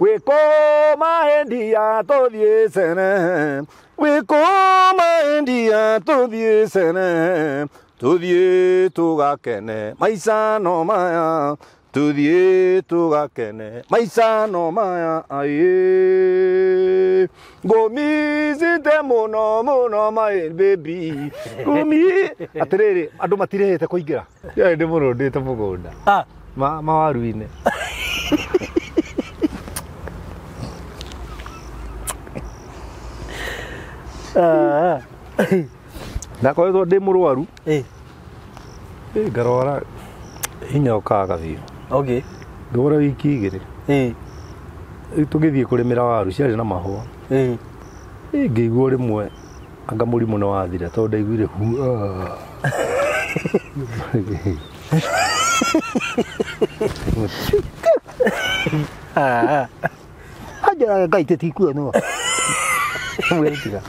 Wikoma India tuthiĩ cene, wikoma India tuthiĩ cene, tuthiĩ tũgakene maica no maya, tuthiĩ tũgakene maica no maya aĩ. Ngũmicite mũno mũno my baby, ngũmi atĩrĩrĩ andũ matirĩhĩte kũingĩra. Ndiarĩ ndĩmũrũndĩte mũgũnda mawaru-inĩ. Ndakoretwo ndĩ mũrwaru, ngarwara hinya ũkaga biũ. Okay. Ngĩhũra wiki igĩrĩ. Rĩu tũgĩthiĩ kũrĩmĩra waru ciarĩ na mahũa. Ngĩigua rĩmwe anga mũrimũ nĩ wathira tondũ ndaiguire hu. Anjĩraga Ngai tũtikuonwo. Mwĩtiga.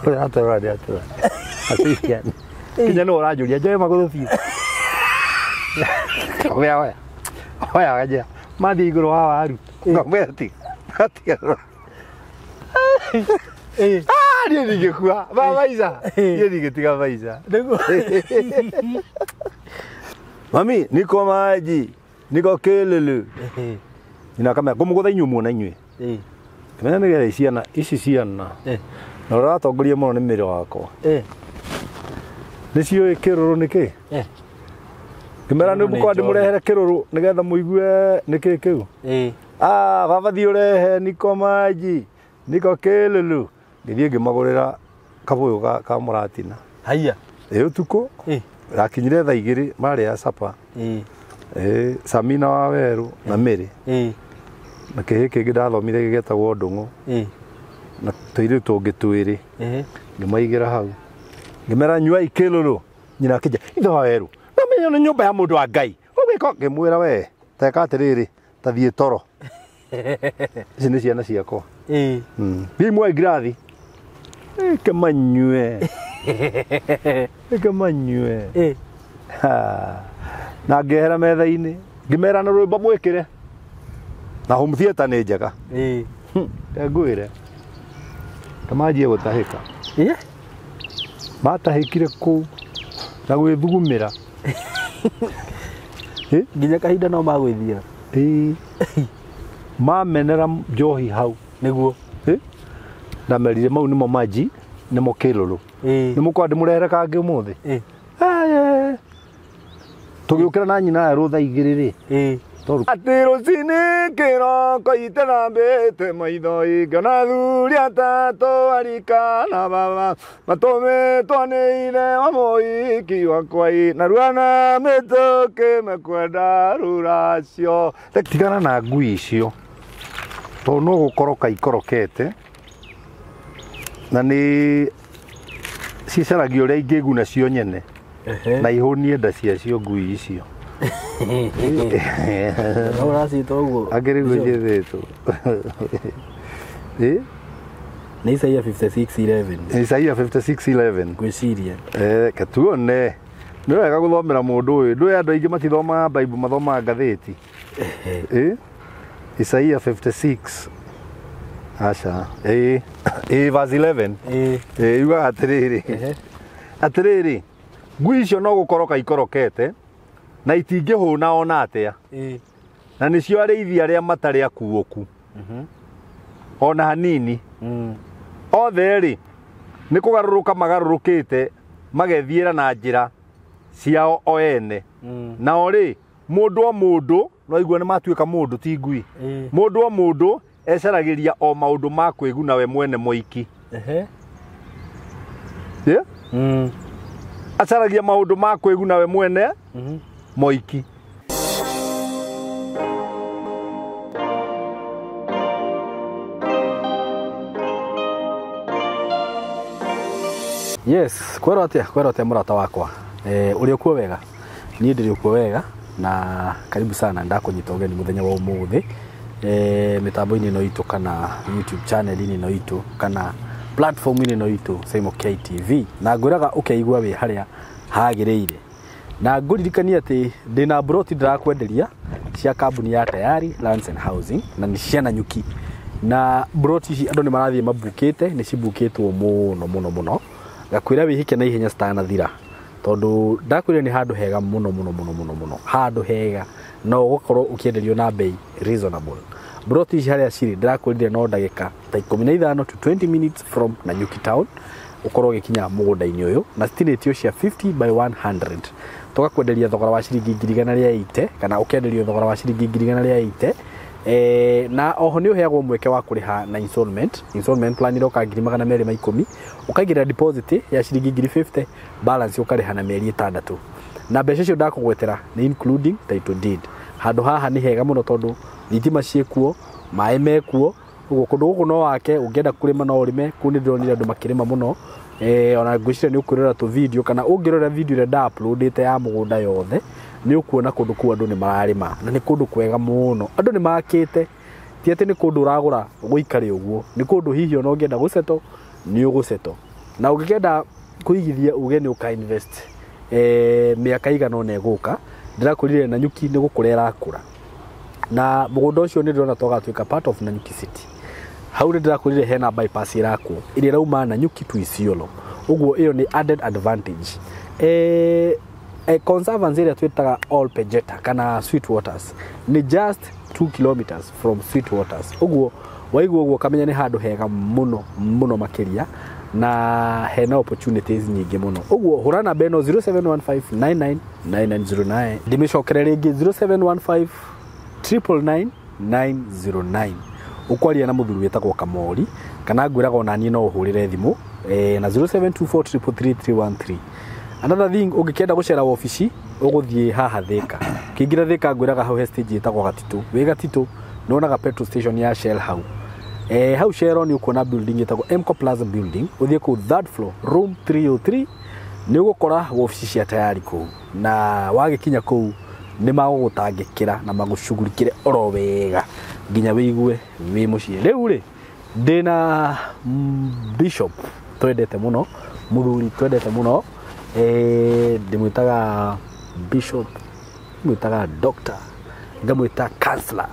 Ũratũra ndĩratũra. Aciria. Kinya nĩwe ũranjũria njoe magũrũ biũ. Oya oya. Oya anjĩra mathiĩ igũrũ wa waru. Ngamwĩra tiga. Tiga. Niĩ ndingĩkua. Ma maica. Niĩ ndingĩtiga maica. Mami, niko maji. Niko kelele. Nyina akamera ngũmũgũtha inyuĩ muona inyuĩ. Kĩmenya nĩ getha ciana ici ciana. Na ũrĩa ũratongoria mũno nĩ mĩrĩ wakwa. Nĩ ciũĩ kĩrũrũ nĩ kĩ? Ngĩmera nĩ mũkwa ndĩmũrehere kĩrũrũ nĩgetha mũigue nĩ kĩ kĩu. Baba thiĩ ũrehe niko maji. Niko kelele. Ngĩthiĩ ngĩmagũrĩra kabũyũ ka mũratina. Haiya. Ĩ ũtukũ. Rakinyire thaa igĩrĩ marĩa capa. Samina wa Werũ na Mĩrĩ. Na kĩhĩ kĩngĩ ndathomire gĩgetagwo Ndũng'ũ. Na tũirĩtu tũngĩ twĩrĩ. Ngĩmaigĩra hau. Ngĩmera nyuai kĩrũrũ. Nyina akĩnjĩra ithe wa Werũ. Namenya nĩ nyũmba ya mũndũ wa Ngai. Ũgĩka ngĩmwĩra we teka atĩrĩrĩ ta thiĩ toro. Ici nĩ ciana ciakwa. Thiĩ muoe ngirathi. Ĩkĩmanyue. Ĩkĩmanyue. Na ngĩehera metha-inĩ. Ngĩmera na rwĩmbo mwĩkĩre. Na home theater nĩ njega. Ngwĩre. Kamanjie gũtahĩka. Matahĩkire kũu na gwĩthugumĩra. Nginya kahinda no magwĩthiĩra. Mamenera njohi hau. Nĩguo. Na merire mau nĩmo maji, nĩmo kĩrũrũ. Nĩ mũkwa ndĩmũrehere kangĩ ũmũthĩ. Tũgĩũkĩra na nyina erũ thaa igĩrĩ rĩ. Atĩ rũcinĩ kĩroko itethambĩte maitho ingĩona athuri atatũ arika na baba matũmĩtwo nĩ ithe wa mũhiki wakwa na ruana mĩtũkĩ mekwenda rũracio. Tigana na ngui icio tondũ no gũkoroka ikorokete na nĩ cicaragia ũrĩa ingĩguna cio nyene na ihũnie nda ciacio ngui icio. Ũracita ũguo. Angĩ nĩguo njĩthĩtwo. Nĩ Isaia 56:11. Isaia 56:11. Ngwĩciria. Katuone. Nĩ wega gũthomera mũndũ ũyũ. Ndũĩ andũ aingĩ matithomaga Bible, mathomaga ngathĩti. Isaia 56. Aca. Verse 11. Yugaga atĩrĩrĩ. Atĩrĩrĩ, ngui icio no gũkoroka ikorokete na itingĩhũna ona atĩa. Na nĩcio arĩithi arĩa matarĩ akuũku. Ona hanini. Othe rĩ nĩ kũgarũrũka magarũrũkĩte magethiĩra na njĩra ciao o ene. Nao rĩ mũndũ o mũndũ no igua nĩ matuĩka mũndũ ti ngui. Mũndũ o mũndũ ecaragĩria o maũndũ ma kwĩguna we mwene moiki. Acaragia maũndũ ma kwĩguna we mwene moiki. Yes, kwero atia mũrata wakwa. Ũrĩ okuo wega? Niĩ ndĩrĩ okuo wega na karibu sana ndakũnyita ũgeni mũthenya wa ũmũthĩ. Mĩtambo-inĩ ĩno itũ kana YouTube channel-inĩ ĩno itũ kana platform-inĩ ĩno itũ Saimo KTV na ngwĩraga ũkeigua wĩ harĩa hagĩrĩire. Na ngũririkanie atĩ ndĩna broti ndĩrakwenderia cia kambuni ya Tayari Lands and Housing na nĩ cia Nanyuki. Na broti ici andũ nĩ marathiĩ mabukĩte, nĩ cibukĩtwo mũno mũno mũno. Ngakwĩra wĩhike na ihenya citanathira, tondũ ndakwĩra nĩ handũ hega mũno mũno mũno mũno mũno, handũ hega no ũgũkorwo ũkĩenderio na bei reasonable. Broti ici harĩa cirĩ ndĩrakwĩrire no ndagĩka ta 15 to 20 minutes from Nanyuki town ũkorwo ũgĩkinya mũgũnda-inĩ ũyũ, na citinĩtio cia 50 by 100. Tũgakwenderia thogora wa ciringi 180,000 kana ũkenderio thogora wa ciringi 180,000. Na oho nĩ ũheagwo mweke wa kũrĩha na installment. Installment plan iroka 210,000, ũkaigĩrĩra deposit ya ciringi 50,000, balance ũkarĩha na mĩeri 6. Na mbeca icio ndakũgwetera nĩ including title deed. Handũ haha nĩ hega mũno tondũ thitima ciĩkuo, maĩ mekuo, ũguo kũndũ gũkũ no wake, ũngĩenda kũrĩma no ũrĩme. Kũu nĩ ndĩronire andũ makĩrĩma mũno. Ona ngwĩciria nĩ ũkwĩrora tũ video, kana ũngĩrora video ĩrĩa nda uploadĩte ya mũgũnda yothe nĩ ũkuona kũndũ kũu andũ nĩ mararĩma na nĩ kũndũ kwega mũno. Andũ nĩ makĩte, ti atĩ nĩ kũndũ ũragũra gũikare ũguo, nĩ kũndũ hihi ona ũngĩenda gũceto nĩ ũgũceto, na ũngĩkenda kũigithia uge nĩ ũka invest mĩaka igana ũna ĩgũka. Ndĩrakwĩrire Nanyuki nĩ gũkũra ĩrakũra, na mũgũnda ũcio nĩ ndĩrona tũgatuĩka part of Nanyuki city. Hau nĩ ndĩrakwĩrire hena bypass ĩrakwo ĩrĩa ĩrauma Nanyuki to Isiolo, ũguo ĩyo nĩ added advantage. Conservancy ĩrĩa twĩtaga Ol Pejeta kana Sweet Waters nĩ just 2 kilometers from Sweet Waters, ũguo waigua ũguo kamenya nĩ handũ hega mũno mũno makĩria na hena opportunities nyingĩ mũno. Ũguo hũra namba ĩno 0715999909, ndĩmĩcokere rĩngĩ 0715 999 909. Ũkwaria na mũthuri wĩtagwo Kamori, kana ngwĩraga ona niĩ no ũhũrĩre thimũ na 0724333313. Another thing, ũngĩkenda gũcera wabici ũgũthiĩ haha Thika. Ũkĩingĩra Thika ngwĩraga hau he stage ĩtagwo Gatitũ. Wĩ Gatitũ nĩwonaga petrol station ya Shell hau. Hau Shell nĩ ũkuona building ĩtagwo Mco Plaza building, ũthiĩ kũu third floor room 303 nĩ ũgũkora wabici cia Tayari kũu, na wagĩkinya kũu nĩ magũgũtangĩkĩra na magũcugurikĩre oro wega nginya wĩigue wĩ mũciĩ. Rĩu rĩ ndĩna bishop twendete mũno, mũthuri twendete mũno, ndĩmwĩtaga bishop, ndĩmwĩtaga doctor, ngamwĩta counselor,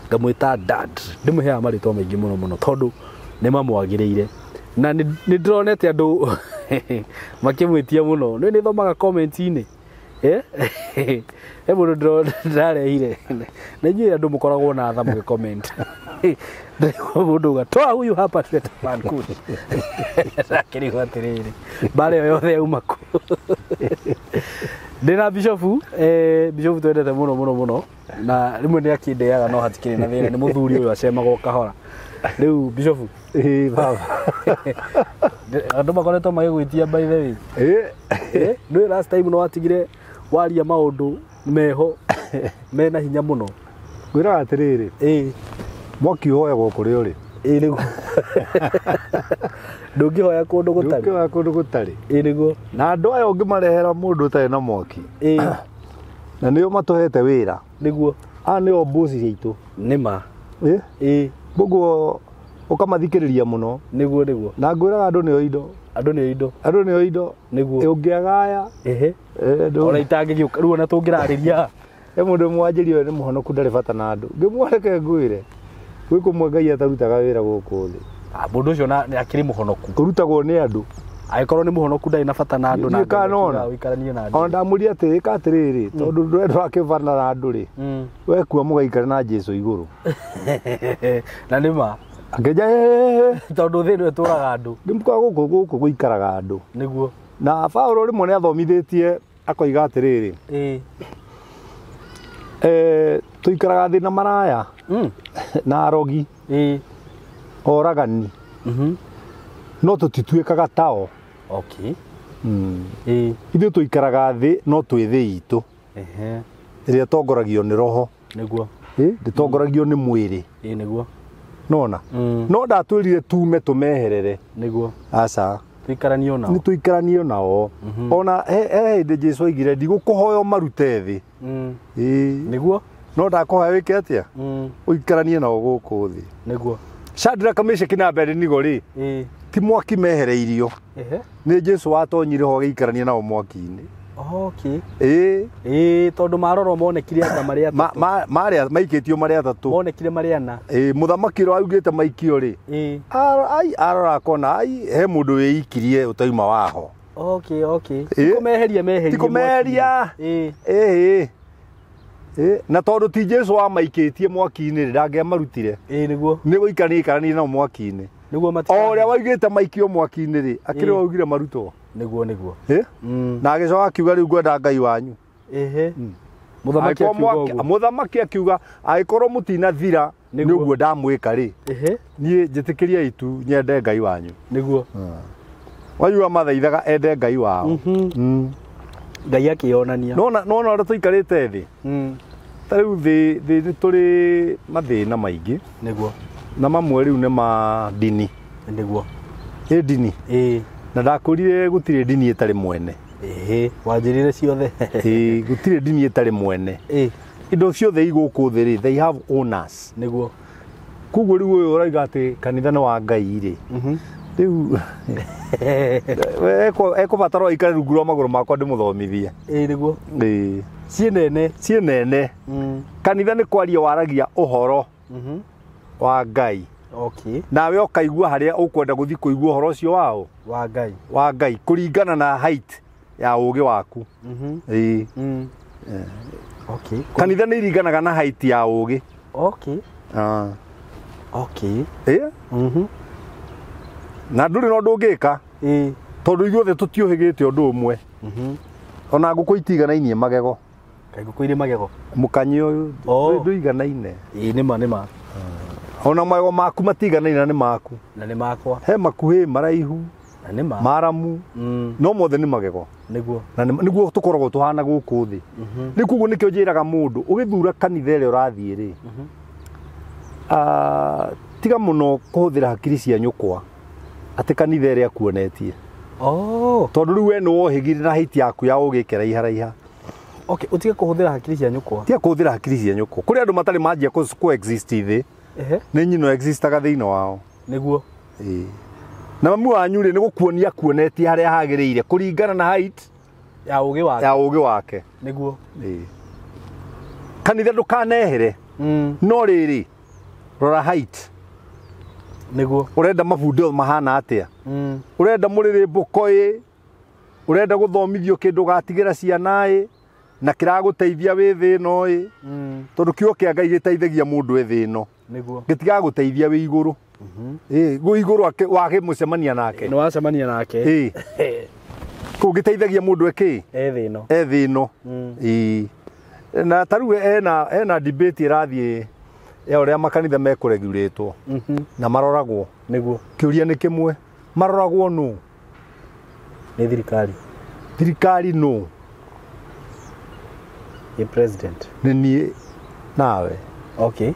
ngamwĩta dad, ndĩmũheaga marĩtwa maingĩ mũno mũno tondũ nĩ mamwagĩrĩire. Na nĩ ndĩronete andũ makĩmwĩtia mũno, nĩ nĩthomaga comment-inĩ. He mũndũ ndĩrarehire na inyuĩ andũ mũkoragwo na tha mũgĩ comment, ndĩraigua mũndũ uga toa huyu hapa tulete Mankuni. Ndakĩrigwo atĩrĩrĩ, mbara ĩyo yothe yauma kũ? Ndĩna bishofu, bishofu twendete mũno mũno mũno, na rĩmwe nĩ akĩndeaga no hatikĩrĩ na thĩna, nĩ mũthuri ũyũ acemagwo kahora. Rĩu bishofu, Ĩĩ baba. Andũ makoretwo magĩgwĩtia by the way. Nĩ last time no watigire waria maũndũ meho mena hinya mũno. Ngwĩraga atĩrĩrĩ, mwaki ũhoyagwo kũrĩa ũrĩ. Ĩĩ nĩguo. Ndũngĩhoya kũndũ gũtarĩ. Ndũngĩhoya kũndũ gũtarĩ. Ĩĩ nĩguo. Na andũ aya ũngĩmarehera mũndũ ũtarĩ na mwaki, na nĩo matũhete wĩra. Nĩguo. Aya nĩo mbuci ciitũ. Nĩma. Ĩĩ. Koguo ũkamathikĩrĩria mũno. Nĩguo nĩguo. Na ngwĩraga andũ nĩo indo. Andũ nĩo indo. Andũ nĩo indo. Nĩguo. Ũngĩaga aya. Ehe. Ona itangĩgĩũka rĩu ona tũngĩrarĩria. He mũndũ mwanjĩri ũyũ nĩ mũhonoku ndarĩ bata na andũ. Ngĩmwareke ngwĩre, gwĩ kũmwe Ngai atarutaga wĩra gũkũ thĩ. Mũndũ ũcio nĩ akĩrĩ mũhonoku. Ũrutagwo nĩ andũ. Angĩkorwo nĩ mũhonoku ndarĩ na bata na andũ na Ndiũĩ kana ona. ũikaranie na andũ. Ona ndamũria atĩ ĩka atĩrĩrĩ, tondũ ndũrĩ ndwakĩbana na andũ rĩ, wekua mũgaikare na Jesũ igũrũ. Na nĩ ma. Akĩnja Tondũ thĩ ĩno ĩtũraga andũ. Ngĩmũkora gũkũ gũkũ gũikaraga andũ. Nĩguo. Na Paũlũ rĩmwe nĩ athomithĩtie akoiga atĩrĩrĩ, tũikaraga thĩ na maraya na arogi, oragani, no tũtituĩkaga tao. Okay. Ithuĩ tũikaraga thĩ no twĩ thĩ itũ ĩrĩa ĩtongoragio nĩ roho. Nĩguo. Ndĩtongoragio nĩ mwĩrĩ. Ĩĩ nĩguo. Nona. No ndatwĩrire tume tũmeherere. Nĩguo. Aca. Tũikaranio nao. Nĩ tũikaranio nao. Ona he hĩndĩ Jesũ oigire ndigũkũhoya ũmarute thĩ. Nĩguo. No ndakũhoya wĩke atĩa? Ũikaranie nao gũkũ thĩ. Nĩguo. Shadrach, Meshach na Abednego rĩ, ti mwaki mehereirio. Nĩ Jesũ watonyire ho agĩikarania nao mwaki-inĩ. Okay. Ĩĩ. Ĩĩ, tondũ marorwo monekire anga marĩ atatũ. Marĩa maikĩtio marĩ atatũ. Monekire marĩ ana. Ĩĩ, mũthamaki ũrĩa waugĩte maikio rĩ. Ĩĩ. Ai arora akona ai he mũndũ wĩikirie ũtauma waho. Okay, okay. Ĩĩ. Ti kũmeheria meherie. Ti kũmeheria. Ĩĩ. Ĩĩ. Ĩĩ, na tondũ ti Jesu wamaikĩtie mwaki-inĩ rĩ, ndangĩamarutire. Ĩĩ nĩguo. Nĩ gũikarania aikaranie nao mwaki-inĩ. Nĩguo matika. O ũrĩa waugĩte maikio mwaki-inĩ rĩ, akĩrĩ Ĩĩ. waugire marutwo. Nĩguo nĩguo. Ĩĩ? Mm. Na agĩcoka akiuga rĩu ngwenda Ngai wanyu. Ehe. Mũthamaki Angĩkorwo akiuga ũguo. Mũthamaki akiuga angĩkorwo mũtinathira nĩ Nĩguo. ũguo ndamwĩka rĩ, Ehe. niĩ njĩtĩkĩriai tu nyende Ngai wanyu. Nĩguo. Waigua mathaithaga ende Ngai wao. Mhm. Ngai akĩonania. Nona nona ũrĩa tũikarĩte thĩ. Mm. Ta rĩu thĩ thĩ nĩ tũrĩ mathĩna maingĩ Nĩguo. na mamwe rĩu nĩ ma ndini. Nĩguo. Ĩ ndini. Ĩĩ. Na ndakũrire gũtirĩ ndini ĩtarĩ mwene. Ĩhĩ, wanjĩrire ciothe. Ĩĩ, gũtirĩ ndini ĩtarĩ mwene. Ĩĩ, Indo ciothe i gũkũ thĩ rĩ, they have owners. nĩguo. Koguo rĩu ũyũ ũrauga atĩ kanitha nĩ wa Ngai rĩ, Mhm. rĩu ekũbatara aikare rungu rwa magũrũ makwa ndĩmũthomithie. Ĩĩ nĩguo. Ĩĩ. Ciĩ nene. Ciĩ nene. Mm. Kanitha nĩ kwaria waragia ũhoro Mhm. wa Ngai. Okay. Nawe ũkaigua harĩa ũkwenda gũthiĩ kũigua ũhoro ũcio wao Wa Ngai. wa Ngai kũringana na height ya ũgĩ waku. Mhm. Ĩĩ. Mm. Okay. Kanitha nĩ iringanaga na height ya ũgĩ. Okay. Ah. Okay. Ĩĩ. Mhm. Na ndũrĩ na ũndũ ũngĩka Ĩĩ. tondũ ithuothe tũtiũhĩgĩte ũndũ ũmwe. Mhm. Ona ngũkũ itiganainie magego. Kaĩ ngũkũ irĩ magego? Mũkanyi ũyũ Oh. ndũiganaine. Ĩĩ nĩma nĩma. Ona magego maku matiganaine na nĩ maku. Na nĩ makwa. He makuhĩ maraihu Na nĩma. maramu Mm. no mothe nĩ magego. Nĩguo. Na nĩguo tũkoragwo tũhana gũkũ thĩ. Mhm. Rĩu koguo nĩkĩo njĩraga mũndũ ũgĩthura kanitha ĩrĩa ũrathiĩ rĩ, Mhm. tiga mũno kũhũthĩra hakiri cia nyũkwa atĩ kanitha ĩrĩa akuonetie. Oh. Tondũ rĩu we nĩ wohĩgire na height yaku ya ũgĩ ĩkĩraiharaiha. Okay, ũtige kũhũthĩra hakiri cia nyũkwa. Tiga kũhũthĩra hakiri cia nyũkwa. Kũrĩ andũ matarĩ manjia kũ exist thĩ, Ehe. nĩ nyino existaga thĩinĩ wao. Nĩguo. Ĩĩ. Na mamu wanyu rĩ nĩ gũkuonia akuonetie harĩa hagĩrĩire kũringana na height Ya ũgĩ wake. ya ũgĩ wake. Nĩguo. Ĩĩ. Kanitha ndũkanehere Mm. no rĩrĩ rora height. Nĩguo. Ũrenda mabundeo mahana atĩa? Mm. Ũrenda mũrĩrĩmbũko ĩ? Ũrenda gũthomithio kĩndũ ũgatigĩra ciana ĩ? Na kĩragũteithia wĩ thĩ ĩno ĩ? Mm. Tondũ kiugo kĩa Ngai gĩteithagia mũndũ e thĩ ĩno. Nĩguo. Gĩtigagũteithia wĩ igũrũ. Ĩĩ, gwĩ igũrũ wagĩmũcemania nake. Nĩ wacemania nake. Ĩĩ. Kũu gĩteithagia mũndũ ekĩ? E thĩ ĩno. E thĩ ĩno. Mm. Ĩĩ. Na ta rĩu ena debate ĩrathiĩ ya ũrĩa makanitha mekũregurĩtwo Mhm. na maroragwo. Nĩguo. Kĩũria nĩ kĩmwe, maroragwo nũ? Nĩ thirikari. Thirikari nũ? Nĩ president. Nĩ niĩ nawe. Okay.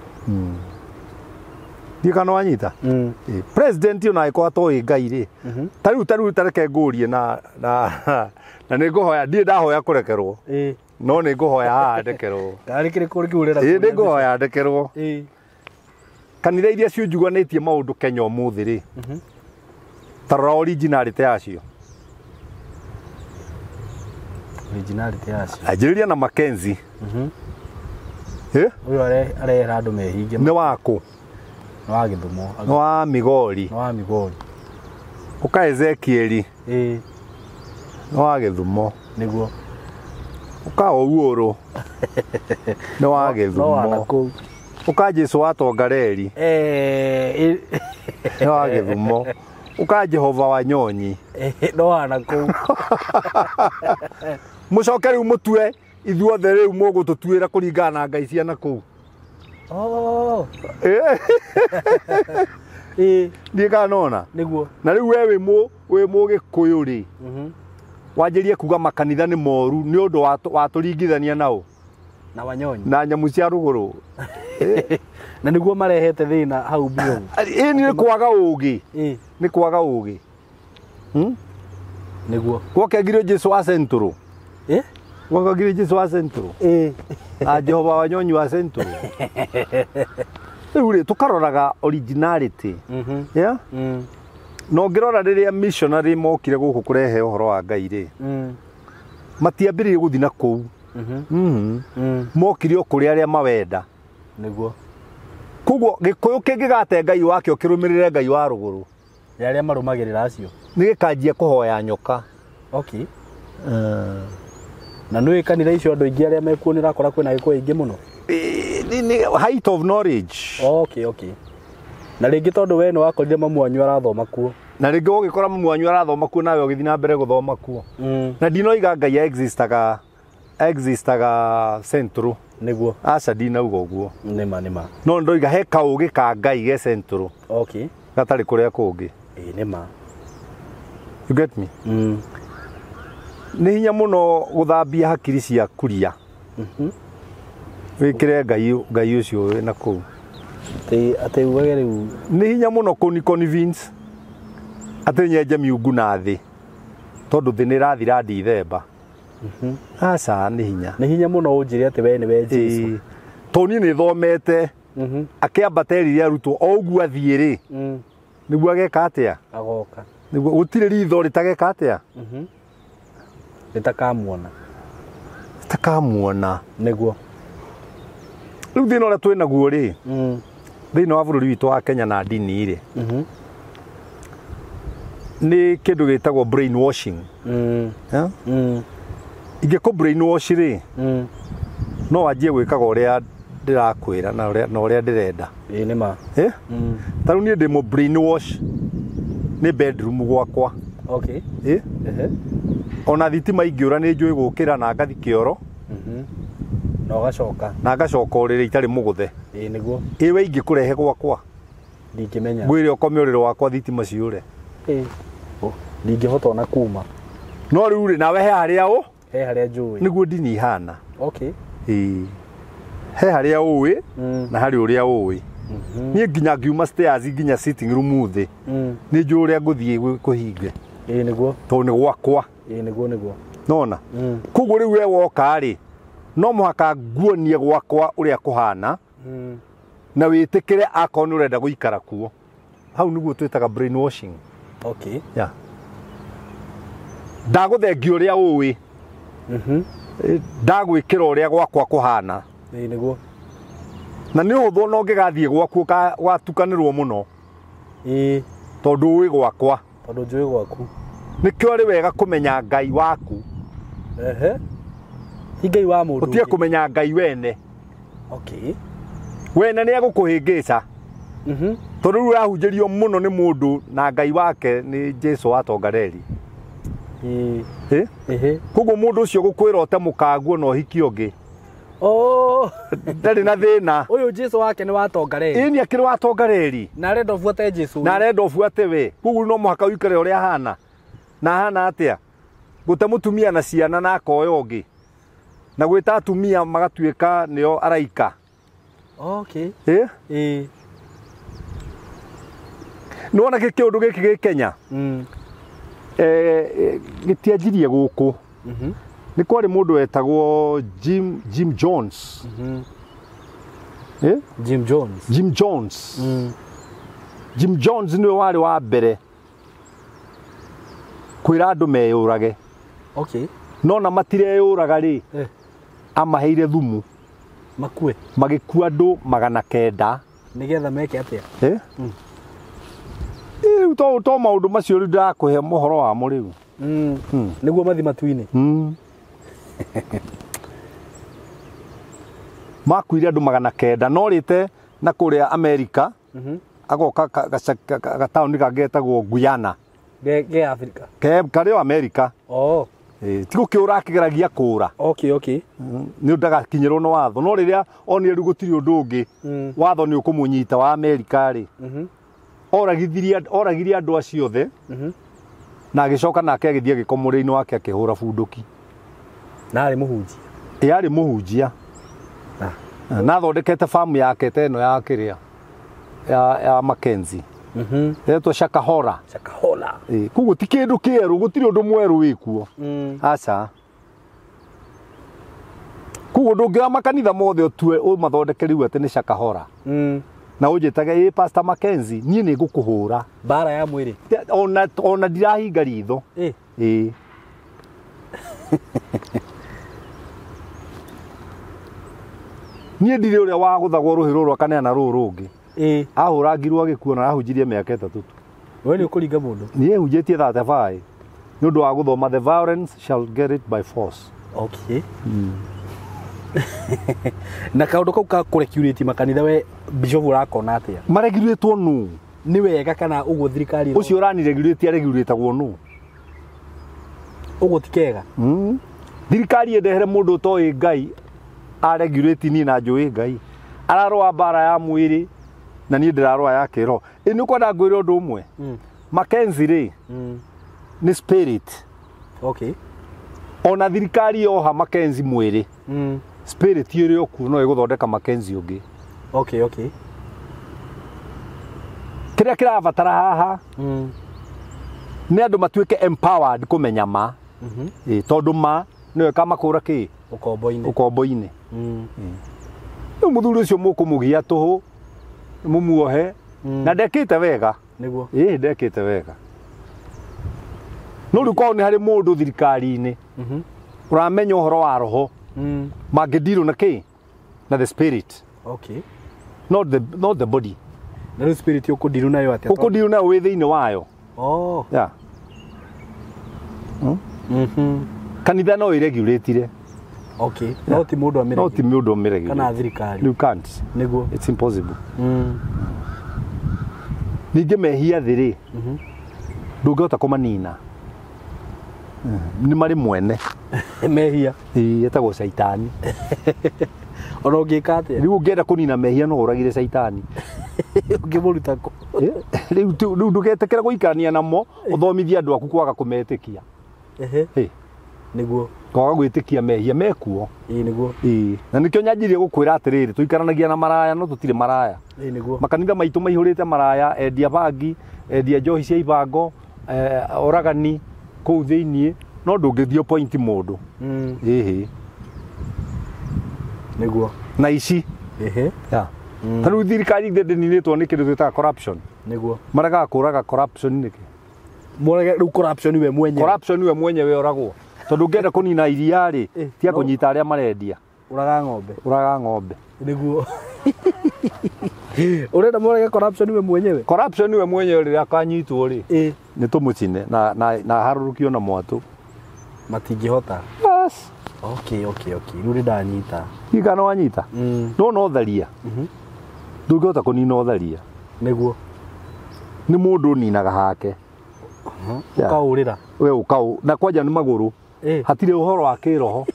Ndiũ kana wanyita? Mm. Ĩĩ. President ona angĩkorwo atoĩ Ngai rĩ, Mhm. ta rĩu ta reke ngũrie na na na nĩ ngũhoya, ndirĩ ndahoya kũrekerwo, Ĩĩ. no nĩ ngũhoya haha ndekerwo. Karĩ kĩrĩkũ kĩu ũrenda? Ĩĩ, nĩ ngũhoya ndekerwo. Ĩĩ. Kanitha iria ciunjuganĩtie maũndũ Kenya ũmũthĩ rĩ, Mhm. ta rora originality yacio. Originality yacio. Anjĩrĩria na Mackenzie. Mhm. Ĩ? Ũyũ arehera andũ mehinge. Nĩ wakũ? Nĩ wa Gĩthumo. Nĩ wa Migori. Nĩ wa Migori. Ũka Ezekieli. Ĩĩ. Nĩ wa Gĩthumo. Nĩguo. Ũka Owuorũ. Nĩ wa No wa Gĩthumo. nakũu. Ũka Jesu wa Tongareri. Eh, Nĩ wa Gĩthumo. Ũka Jehova wa Nyonyi. no wa nakũu. Mũcoke rĩu mũtue ithuothe rĩu mũgũtũtuĩra kũringana na Ngai cia nakũu. Oh. Ĩ, Ĩĩ. ndiĩ kana nona. Nĩguo. Na rĩu we wĩ mũgĩkũyũ rĩ, Mhm. wanjĩrie kuga makanitha nĩ moru nĩ ũndũ watũringithania nao Na Wanyonyi. na nyamũ cia rũgũrũ. Na nĩguo marehete thĩna hau mbio. Ĩ nĩ kwaga ũgĩ, Ĩĩ. nĩ kwaga ũgĩ. Nĩguo. Gwokengire Jesu wa Central. Ĩ? Gwokengire Jesu wa Central. Ĩĩ. Na Jehova wa Nyonyi wa Central. Rĩu rĩ tũkaroraga originality. Mhm. Yeah? Mm. Na ũngĩrora rĩrĩa missionary mokire gũkũ kũrehe ũhoro wa Ngai rĩ, Mm. Matiambĩrĩirie gũthiĩ na kũu. Mokire o kũrĩ arĩa mawenda. Nĩguo. Koguo Gĩkũyũ kĩngĩgate Ngai wakĩo kĩrũmĩrĩre Ngai wa rũgũrũ. Ya arĩa marũmagĩrĩra acio. Nĩ gĩkanjia kũhoya nyoka. Okay. Na nĩ kanitha icio andũ aingĩ arĩa mekuo nĩ ũrakora kwĩna Gĩkũyũ aingĩ mũno. Nĩ height of knowledge. Okay, okay. Na rĩngĩ tondũ we nĩ wakorire mamu wanyu arathoma kuo. Na rĩngĩ ũgĩkora mamu wanyu arathoma kuo nawe ũgĩthiĩ na mbere gũthoma kuo. Na ndinoiga Ngai existaga central. Nĩguo. Aca ndinauga ũguo. Nĩma nĩma. No ndoiga he kaũgĩ ka Ngai ge central. Okay. Gatarĩ kũrĩa kũngĩ. Ĩĩ nĩma. You get me? Nĩ hinya mũno gũthambia hakiri cia kuria. Wĩkĩre Ngai ũcio wĩna kũu. Atĩ ugage rĩu. Nĩ hinya mũno kũni convince atĩ nyenje miungu na thĩ tondũ thĩ nĩ ĩrathira Dithemba. Aca nĩ hinya. Nĩ hinya mũno ũnjĩre atĩ we nĩwe Jesu. Tondũ niĩ nĩ thomete. Akĩambata erire arutwo o ũguo athiĩ rĩ. Nĩguo ageka atĩa? Agoka. Nĩguo gũtirĩ ritho rĩtageka atĩa? Rĩtakamuona. Rĩtakamuona. Nĩguo. Rĩu thĩna ũrĩa twĩ naguo rĩ, thĩinĩ wa bũrũri witũ wa Kenya na ndini rĩ, nĩ kĩndũ gĩtagwo brainwashing. Ingĩkũ brainwash rĩ, no wanjie gwĩkaga ũrĩa ndĩrakwĩra na ũrĩa ndĩrenda. Ĩĩ nĩma. Ta rĩu niĩ ndĩ mũ brainwash nĩ bedroom gwakwa. Okay. Ona thitima ingĩũra nĩ njũĩ gũkĩra na ngathi kĩoro. Na ũgacoka. Na ngacoka ũrĩrĩ itarĩ mũgũthe. Ĩĩ nĩguo. Ĩ we ingĩkũrehe gwakwa. Ndingĩmenya. Ngwĩre ũkome ũrĩrĩ wakwa thitima ciũre. Ĩĩ. Ndingĩhota ona kuma. No rĩu rĩ nawe he harĩa ũ? He harĩa njũĩ. Nĩguo ndini ihana. Okay. Ĩĩ. He harĩa ũĩ na harĩ ũrĩa ũĩ. Niĩ nginya ngiuma stairs nginya sitting room thĩ. Nĩ njũĩ ũrĩa ngũthiĩ kũhinge. Ĩĩ nĩguo. Tondũ nĩ gwakwa. Ĩĩ nĩguo nĩguo. Nona. Koguo rĩu we woka rĩ, no mũhaka nguonie gwakwa ũrĩa kũhana. Na wĩtĩkĩre akorwo nĩ ũrenda gũikara kuo. Hau nĩguo twĩtaga brainwashing. Okay. Yeah. Ndagũthengia ũrĩa ũĩ. Ndagwĩkĩra ũrĩa gwakwa kũhana. Ĩĩ nĩguo. Na nĩ ũhũthũ no ũngĩgathiĩ gwaku watukanĩrwo mũno. Ĩĩ. Tondũ ũĩ gwakwa. Tondũ njũĩ gwaku. Nĩkĩo arĩ wega kũmenya Ngai waku. Ti Ngai wa mũndũ. Ũtige kũmenya Ngai wene. Okay. Wene nĩ egũkũhĩngĩca. Tondũ rĩu ũrahunjĩrio mũno nĩ mũndũ na Ngai wake nĩ Jesu wa Tongareri. Ĩĩ. Koguo mũndũ ũcio gũkwĩra ũte mũkaguo na ũhiki ũngĩ. Oh. Ndarĩ na thĩna. Ũyũ Jesu wake nĩ wa Tongareri. Ĩĩ nĩ akĩrĩ wa Tongareri. Na arenda ũbuate Jesu. Na arenda ũbuate we. Koguo no mũhaka ũikare ũrĩa ahana. Na ahana atĩa? Gũte mũtumia na ciana na akoya ũngĩ. Na gwĩta atumia magatuĩka nĩo araika. Okay. Ĩĩ. Nĩ wona kĩũndũ gĩkĩ gĩ Kenya? Gĩtianjirie gũkũ. Nĩ kwarĩ mũndũ wetagwo Jim Jones. Jim Jones. Jim Jones. Jim Jones nĩwe warĩ wa mbere kwĩra andũ meyũrage. Okay. No na matireyũraga rĩ, amaheire thumu. Makue. Magĩkua andũ 900. Nĩgetha meke atĩa? Rĩu to maũndũ macio rĩu ndĩrakũhe mohoro wamo rĩu. Nĩguo mathi matu-inĩ. Makuire andũ 900 no rĩte na kũrĩa Amerika. Agoka gataũni kangĩ getagwo Guyana. Ge Africa. Karĩ o Amerika. Oh. Ti gũkĩũra akĩgeragia kũũra. Okay, okay. Nĩ ũndũ ndagakinyĩrwo nĩ watho. No rĩrĩa onire rĩu gũtirĩ ũndũ ũngĩ, watho nĩ ũkũmũnyita wa Amerika rĩ. Oragirie andũ acio othe. Na agĩcoka nake agĩthiĩ agĩkoma ũrĩrĩ-inĩ wake akĩhũra bunduki. Na arĩ mũhunjia. Ĩ arĩ mũhunjia. Na athondekete famu yake ta ĩno ya kĩrĩa ya Mackenzie. Etwo Shakahola. Shakahola. Koguo ti kĩndũ kĩerũ, gũtirĩ ũndũ mwerũ wĩkuo. Aca. Koguo ndũngĩoya makanitha mothe ũtue ũmathondeke rĩu atĩ nĩ Shakahola. Na ũnjĩtage ĩ Pastor Mackenzie, niĩ nĩ ngũkũhũra. Mbara ya mwĩrĩ. Ona ndirahinga ritho. Ĩĩ. Niĩ ndirĩ ũrĩa wagũthagwo rũhĩ rũrũ akaneana rũũ rũngĩ. Ahũrangirwo agĩkua na arahunjirie mĩaka 3 tu. We nĩ ũkũringa mũndũ. Niĩ hunjĩtie 35 nĩ ũndũ wa gũthoma the violence shall get it by force. Okay. Na kaũndũ kau ka kũrekurĩti makanitha we bishop ũrakona atĩa? Maregulatwo nũ? Nĩ wega kana ũguo thirikari ũcio ũraniregulate aregulatagwo nũ? Ũguo ti kega. Thirikari ĩndehere mũndũ ũtoĩ Ngai aregulate niĩ na njũĩ Ngai. Ararũa mbara ya mwĩrĩ na niĩ ndĩrarũa ya kĩroho. Ĩ nĩ ũkwenda ngwĩre ũndũ ũmwe? Mackenzie rĩ nĩ spirit. Okay. Ona thirikari yoha Mackenzie mwĩrĩ. Spirit ĩrĩ okuo no ĩgũthondeka Mackenzie ũngĩ. Okay, okay. Kĩrĩa kĩrabatara haha nĩ andũ matuĩke empowered kũmenya ma. Tondũ ma nĩyo ĩkamakũra kĩ? Ũkombo-inĩ. Ũkombo-inĩ. Rĩu mũthuri ũcio mũkũmũgia tũhũ mũmuohe na ndekĩte wega. Nĩguo. Ndekĩte wega. No rĩu korwo nĩ harĩ mũndũ thirikari-inĩ ũramenya ũhoro wa roho mangĩndirwo na kĩ? Na the spirit. Okay. Not the body. Na rĩu spirit ũkũndirwo nayo atĩa? Ũkũndirwo nayo wĩ thĩinĩ wayo. Oh. Yeah. Kanitha no ĩregulatire. Okay. No ti mũndũ amĩregulate. No ti mũndũ amĩregulate. Kana thirikari. You can't. Nĩguo. It's impossible. Ningĩ mehia thĩ rĩ, ndũngĩhota kũmanina. Nĩ marĩ mwene. Mehia. Ĩĩ, etagwo caitani. Ona ũngĩka atĩa? Rĩu ũngĩenda kũnina mehia no ũragire caitani. Ũngĩmũruta kũ? Rĩu ndũgetĩkĩre gũikarania namo, ũthomithie andũ aku kwaga kũmetĩkia. Nĩguo. Kwaga gwĩtĩkia mehia mekuo. Ĩĩ nĩguo. Ĩĩ. Na nĩkĩo nyanjirie gũkwĩra atĩrĩrĩ, tũikaranagia na maraya no tũtirĩ maraya. Ĩĩ nĩguo. Makanitha maitũ maihũrĩte maraya, endia bangi, endia njohi cia ibango, oragani kũu thĩiniĩ, no ndũngĩthiĩ point mũndũ. Ĩhĩ. Nĩguo. Na ici. Ĩhĩ. Yeah. Ta rĩu thirikari ithe ndĩninĩtwo nĩ kĩndũ twĩtaga corruption. Nĩguo. Maregaga kũraga corruption nĩkĩ? Mũrege rĩu corruption we mwenyewe. Corruption we mwenyewe oragwo. Tondũ ũngĩenda kũnina iria rĩ, tia kũnyita arĩa marendia. Ũraga ng'ombe. Ũraga ng'ombe. Nĩguo. Ũrenda mũrege corruption we mwenyewe? Corruption we mwenyewe rĩrĩa akanyitwo rĩ, nĩ tũmũcine na harũrũkio na mwatũ. Matingĩhota. Bas. Okay, okay, okay. Rĩu nĩndanyita. Higa no wanyita? No no tharia. Ndũngĩhota kũnina ũtharia. Nĩguo. Nĩ mũndũ ũninaga hake. Ũkaũrĩra. We ũkaũ na kwanja nĩ magũrũ. Hatirĩ ũhoro wa kĩroho.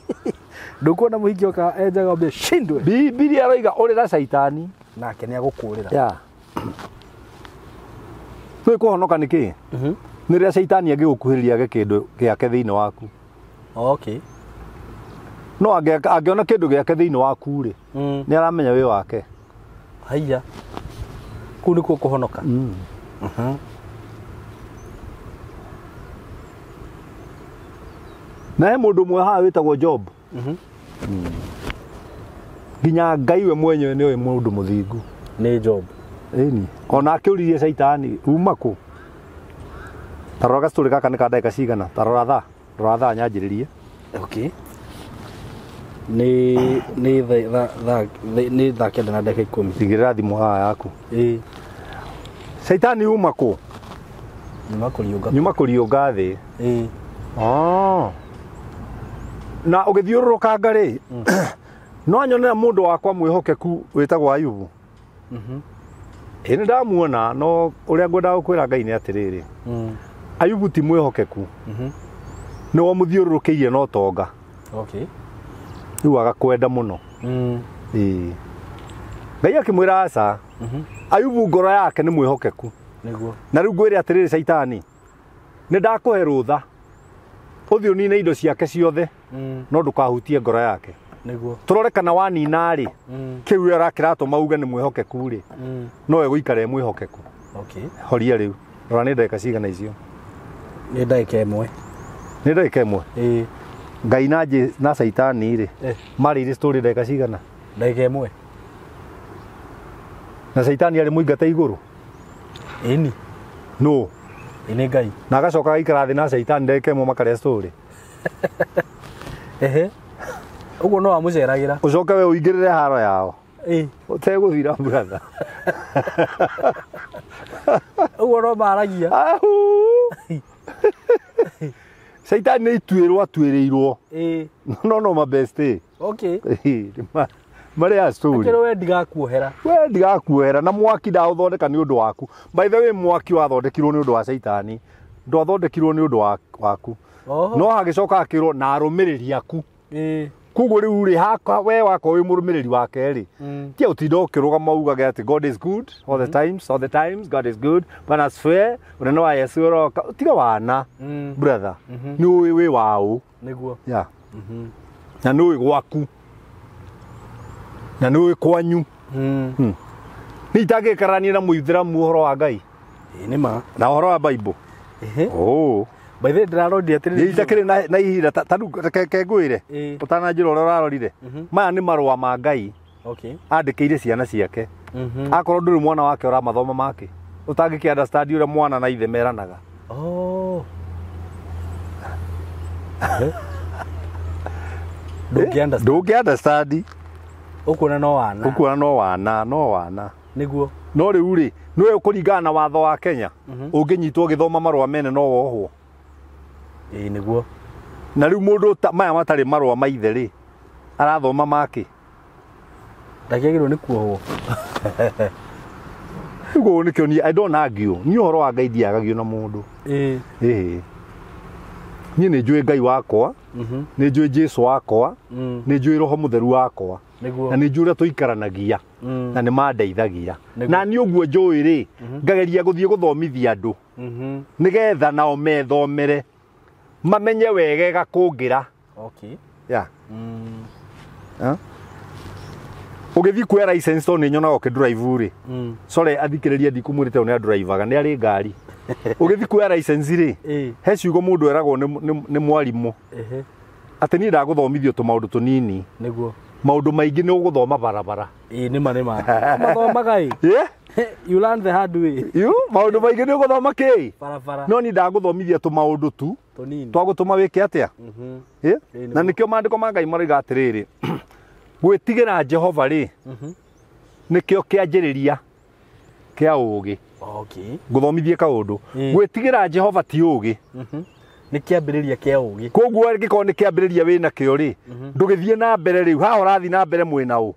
Ndũkuona mũhiki oka enjaga mbia shindwe. Bibilia ĩroiga ũrĩra caitani nake nĩ agũkũrĩra. Yeah. Nĩ kũhonoka nĩ kĩ? Nĩ rĩrĩa caitani angĩgũkuhĩrĩria age kĩndũ gĩake thĩinĩ waku. Okay. No angĩona kĩndũ gĩake thĩinĩ waku rĩ, nĩ aramenya wĩ wake. Haiya. Kũu nĩkuo kũhonoka. Na he mũndũ ũmwe haha wĩtagwo Job. Nginya Ngai we mwenyewe nĩoĩ mũndũ mũthingu. Nĩ Job. Ĩni. Ona akĩũririe caitani uma kũ? Ta rora gastory gaka nĩ ka ndagĩka cigana? Ta rora thaa. Rora thaa nyanjĩrĩrie. Okay. Nĩ thaa 9 na ndagĩka 10. Igĩrĩra thimũ haha yaku. Ĩĩ. Caitani uma kũ? Nyuma kũriũnga. Nyuma kũriũnga thĩ. Ĩĩ. Na ũgĩthiũrũrũkanga rĩ, no nyonera mũndũ wakwa mwĩhokeku wĩtagwo Ayubu. Ĩ nĩ ndamuona, no ũrĩa ngwendaga gũkwĩra Ngai nĩ atĩrĩrĩ, Ayubu ti mwĩhokeku. Nĩwe mũthiũrũrũkĩirie na ũtonga. Okay. Rĩu agakwenda mũno. Ĩĩ. Ngai akĩmwĩra aca, Ayubu ngoro yake nĩ mwĩhokeku. Nĩguo. Na rĩu ngwĩre atĩrĩrĩ caitani, nĩ ndakũhe rũtha ũthiĩ ũnine indo ciake ciothe, no ndũkahutie ngoro yake. Nĩguo. Tũrore kana wanina rĩ, kĩu arakĩratũma uge nĩ mwĩhokeku rĩ, no egũikara e mwĩhokeku. Okay. Horia rĩu. Rora nĩ ndagĩka cigana icio? Nĩ ndagĩka 1. Nĩ ndagĩka 1? Ĩĩ. Ngai na caitani rĩ, marĩire story ndagĩka cigana? Ndagĩka 1. Na caitani arĩ mũingate igũrũ? Ĩni. No. Ĩ nĩ Ngai. Na agacoka agaikara thĩ na caitani ndagĩka 1 makarĩa story. Ehe. Ũguo no amũceragĩra. Ũcoke we ũingĩrĩre haro yao. Ĩĩ. Ũtegũthira brother. Ũguo no maragia. Ahu. Caitani nĩ ituĩrwo atuĩrĩirwo. Ĩĩ. No mabeste. Okay. Marĩ a story. Akĩrwo we ndigakuohera. We ndigakuohera na mwaki ndaũthondeka nĩ ũndũ waku. By the way, mwaki wathondekirwo nĩ ũndũ wa Caitani. Ndwathondekirwo nĩ ũndũ waku. Oho. No hagĩcoka akĩrwo na arũmĩrĩri aku. Ĩĩ. Koguo rĩu rĩ hakwa we wakwa wĩ mũrũmĩrĩri wake rĩ. Tia ũtinda ũkĩrũgama ugage atĩ God is good all the times, all the times God is good. Bwana asifiwe. Ũnene wa Yesu ũroka. Tiga wana. Brother. Nĩ ũĩ wĩ waũ. Nĩguo. Yeah. Na nĩ ũĩ gwaku. Na nĩ ũĩ kwanyu. Nĩ itangĩkarania na mũithĩramu ũhoro wa Ngai. Ĩĩ nĩ ma. Na ũhoro wa Bible. Ehe. Oh. By the way ndĩrarorire atĩrĩrĩ. Nĩ itakĩrĩ na ihinda ta rĩu reke ngwĩre. Ĩĩ. Ũtananjĩra ũrĩa ũrarorire. Maya nĩ marũa ma Ngai. Okay. Andĩkĩire ciana ciake. Akorwo ndũrĩ mwana wake ũramathoma make. Ũtangĩkĩ understand ũrĩa mwana na ithe meranaga. Oh. Ndũngĩ understand. Ndũngĩ understand. Ũkuona no wana. Ũkuona no wana, no wana. Nĩguo. No rĩu rĩ, nĩwe ũkũringana na watho wa Kenya. Ũngĩnyitwo ũgĩthoma marũa mene no wohwo. Ĩĩ nĩguo. Na rĩu mũndũ maya matarĩ marũa ma ithe rĩ, arathoma make. Ndakĩagĩrĩirwo nĩ kuohwo. Rĩu nĩkĩo niĩ I don't argue. Niĩ ũhoro wa Ngai ndiagagio na mũndũ. Ĩĩ. Ĩĩ. Niĩ nĩ njũĩ Ngai wakwa, nĩ njũĩ Jesũ wakwa, nĩ njũĩ Roho Mũtheru wakwa. Nĩguo. Na nĩ njũĩ ũrĩa tũikaranagia. Na nĩ mandeithagia. Nĩguo. Na niĩ ũguo njũĩ rĩ, ngageria gũthiĩ gũthomithia andũ. Nĩgetha nao methomere. Mamenye wegega kũngĩra. Okay. Yeah. Ũgĩthiĩ kuoya license tondũ nĩ nyonaga ũkĩdrive rĩ. Sorry athikĩrĩria ndikumwĩrĩte ũyũ nĩ andrivaga, nĩ arĩ ngari. Ũgĩthiĩ kuoya license rĩ, he ciugo mũndũ eragwo nĩ mwarimũ. Ehe. Atĩ niĩ ndagũthomithio tũmaũndũ tũnini. Nĩguo. Maũndũ maingĩ nĩ ũgũthoma barabara. Ĩĩ nĩ ma nĩ ma. Mathomaga ĩ. Yeah? You learn the hard way. You maũndũ maingĩ nĩ ũgũthoma kĩ? Barabara. No niĩ ndagũthomithia tũmaũndũ tu. Tũnini. Twagũtũma wĩke atĩa? Ĩ? Ĩĩ, Na nĩkĩo maandĩko ma Ngai maroiga atĩrĩrĩ, gwĩtigĩra Jehova rĩ, nĩkĩo kĩanjĩrĩria kĩa ũũgĩ. Okay. Ngũthomithie kaũndũ. Gwĩtigĩra Jehova ti ũũgĩ. Nĩ kĩambĩrĩria kĩa ũũgĩ. Koguo angĩkorwo nĩ kĩambĩrĩria wĩna kĩo rĩ, ndũgĩthiĩ na mbere rĩu, haha ũrathiĩ na mbere mwĩna ũ?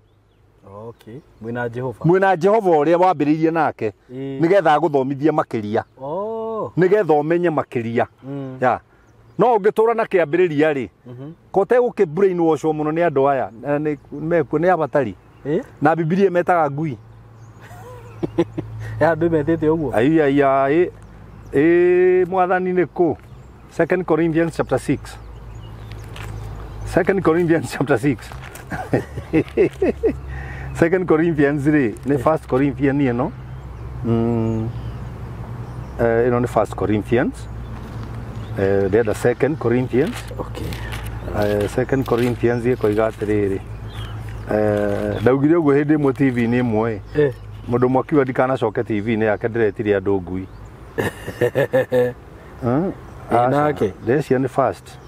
Okay. Mwĩna Jehova. Mwĩna Jehova ũrĩa wambĩrĩirie nake. Nĩgetha agũthomithie makĩria. Oh. Nĩgetha ũmenye makĩria. Yeah. No ũngĩtũra na kĩambĩrĩria rĩ, ko ũtegũkĩ brainwash mũno nĩ andũ aya, mekuo nĩ abatari. Na Bibilia metaga ngui. Ya andũ metĩte ũguo. Ai ai ai. Ĩ mwathani nĩ kũ? 2 Corinthians chapter 6. 2 Corinthians chapter 6. 2 Corinthians rĩ, nĩ 1 Corinthians ĩno. Ĩno nĩ 1 Corinthians. Ndĩrenda 2 Corinthians. Okay. 2 Corinthians ĩkoiga atĩrĩrĩ. Ndaugire ũguo hĩndĩ ĩmwe TV-inĩ ĩmwe ĩ. Mũndũ ũmwe akiuga ndikanacoke TV-inĩ yake ndĩretire andũ ngui. Ĩ nake? Ndĩrecia nĩ first.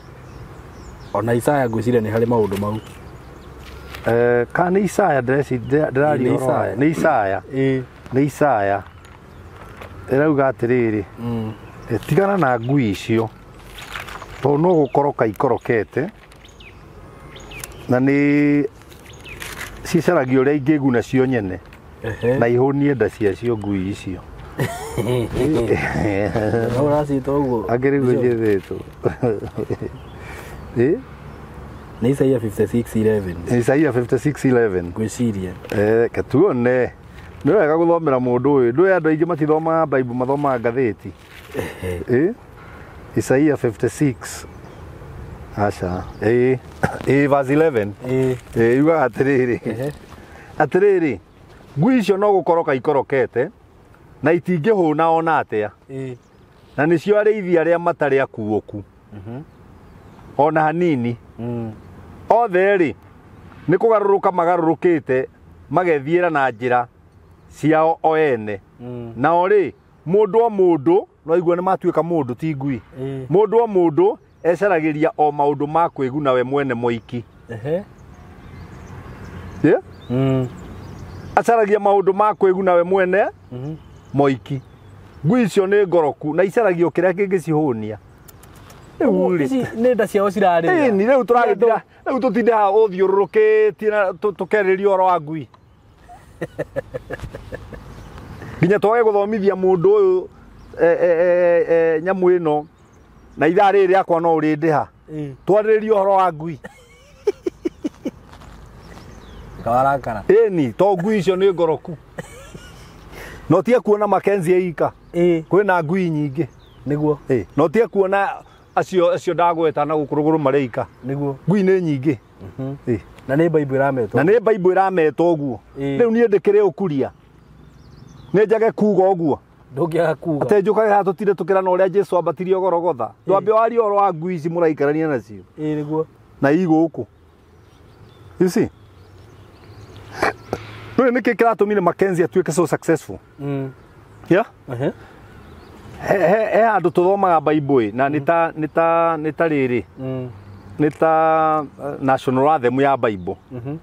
Ona Isaya ngwĩciria nĩ harĩ maũndũ mau. Kana nĩ Isaya ndĩraria Nĩ ũhoro wa- Isaya. Nĩ Isaya. Ĩ. Nĩ Isaya. Ĩrauga atĩrĩrĩ. Tigana na ngui icio. Tondũ no gũkoroka ikorokete. Na nĩ cicaragia ũrĩa ingĩguna cio nyene. Na ihũnie nda ciacio ngui icio. No ũracita ũguo. Angĩ rĩu njĩthĩtwo. Ĩ? Nĩ Isaia 56:11. Isaia 56:11. Ngwĩciria. Reke tuone. Nĩ wega gũthomera mũndũ ũyũ. Ndũĩ andũ aingĩ matithomaga Bible, mathomaga ngathĩti. Ĩ? Isaia 56. Aca. Ĩ. Ĩ verse 11. Ĩ. Ĩ yugaga atĩrĩrĩ. Atĩrĩrĩ, ngui icio no gũkoroka ikorokete na itingĩhũna ona atĩa. Ĩ. Na nĩcio arĩithi arĩa matarĩ akuũku. Ona hanini. Othe rĩ, nĩ kũgarũrũka magarũrũkĩte magethiĩra na njĩra ciao o ene. Nao rĩ, mũndũ o mũndũ, no igua nĩ matuĩka mũndũ ti ngui. Mũndũ o mũndũ Ecaragĩria o maũndũ ma kwĩguna we mwene moiki. Ehe. Yeah? Mm. Acaragia maũndũ ma kwĩguna we mwene moiki. Ngui icio nĩ ngoroku na icaragio kĩrĩa kĩngĩcihũnia. Rĩu rĩ, Ici nĩ nda ciao cirarĩra. ĩni rĩu tũragĩtira rĩu tũtinde haha ũthiũrũrũkĩtie na tũkerĩria ũhoro wa ngui. Nginya twage gũthomithia mũndũ ũyũ nyamũ ĩno na ithaa rĩrĩ rĩakwa no ũrĩndĩha. Ĩĩ. Twarĩrĩrie ũhoro wa ngui. Kawarakara. Ĩni to ngui icio nĩ ngoroku. No tige kuona Mackenzie ika. Ĩĩ. Kwĩna ngui nyingĩ. Nĩguo. Ĩĩ, no tige kuona acio ndagweta na gũkũ rũgũrũ marĩ ika. Nĩguo. Ngui nĩ nyingĩ. Ĩĩ. Na nĩ Bible ĩrametwo. Na nĩ Bible ĩrameta ũguo. Ĩĩ. Rĩu niĩ ndĩkĩrĩ ũkuria. Nĩ njage kuga ũguo. Ndũngĩaga kuga. Atĩ njũkage haha tũtinde tũkĩrana ũrĩa Jesũ ambatirie Gorogotha. Twambe warie ũhoro wa ngui ici mũraikarania nacio. Ĩĩ nĩguo. Na ii gũkũ. You see? Rĩu nĩkĩ kĩratũmire Mackenzie atuĩke so successful? Mm. Yeah? Ehe. He handũ tũthomaga Bible na nĩ ta nĩ ta nĩ ta rĩrĩ. Mm. Nĩ ta national anthem ya Bible. Mhm.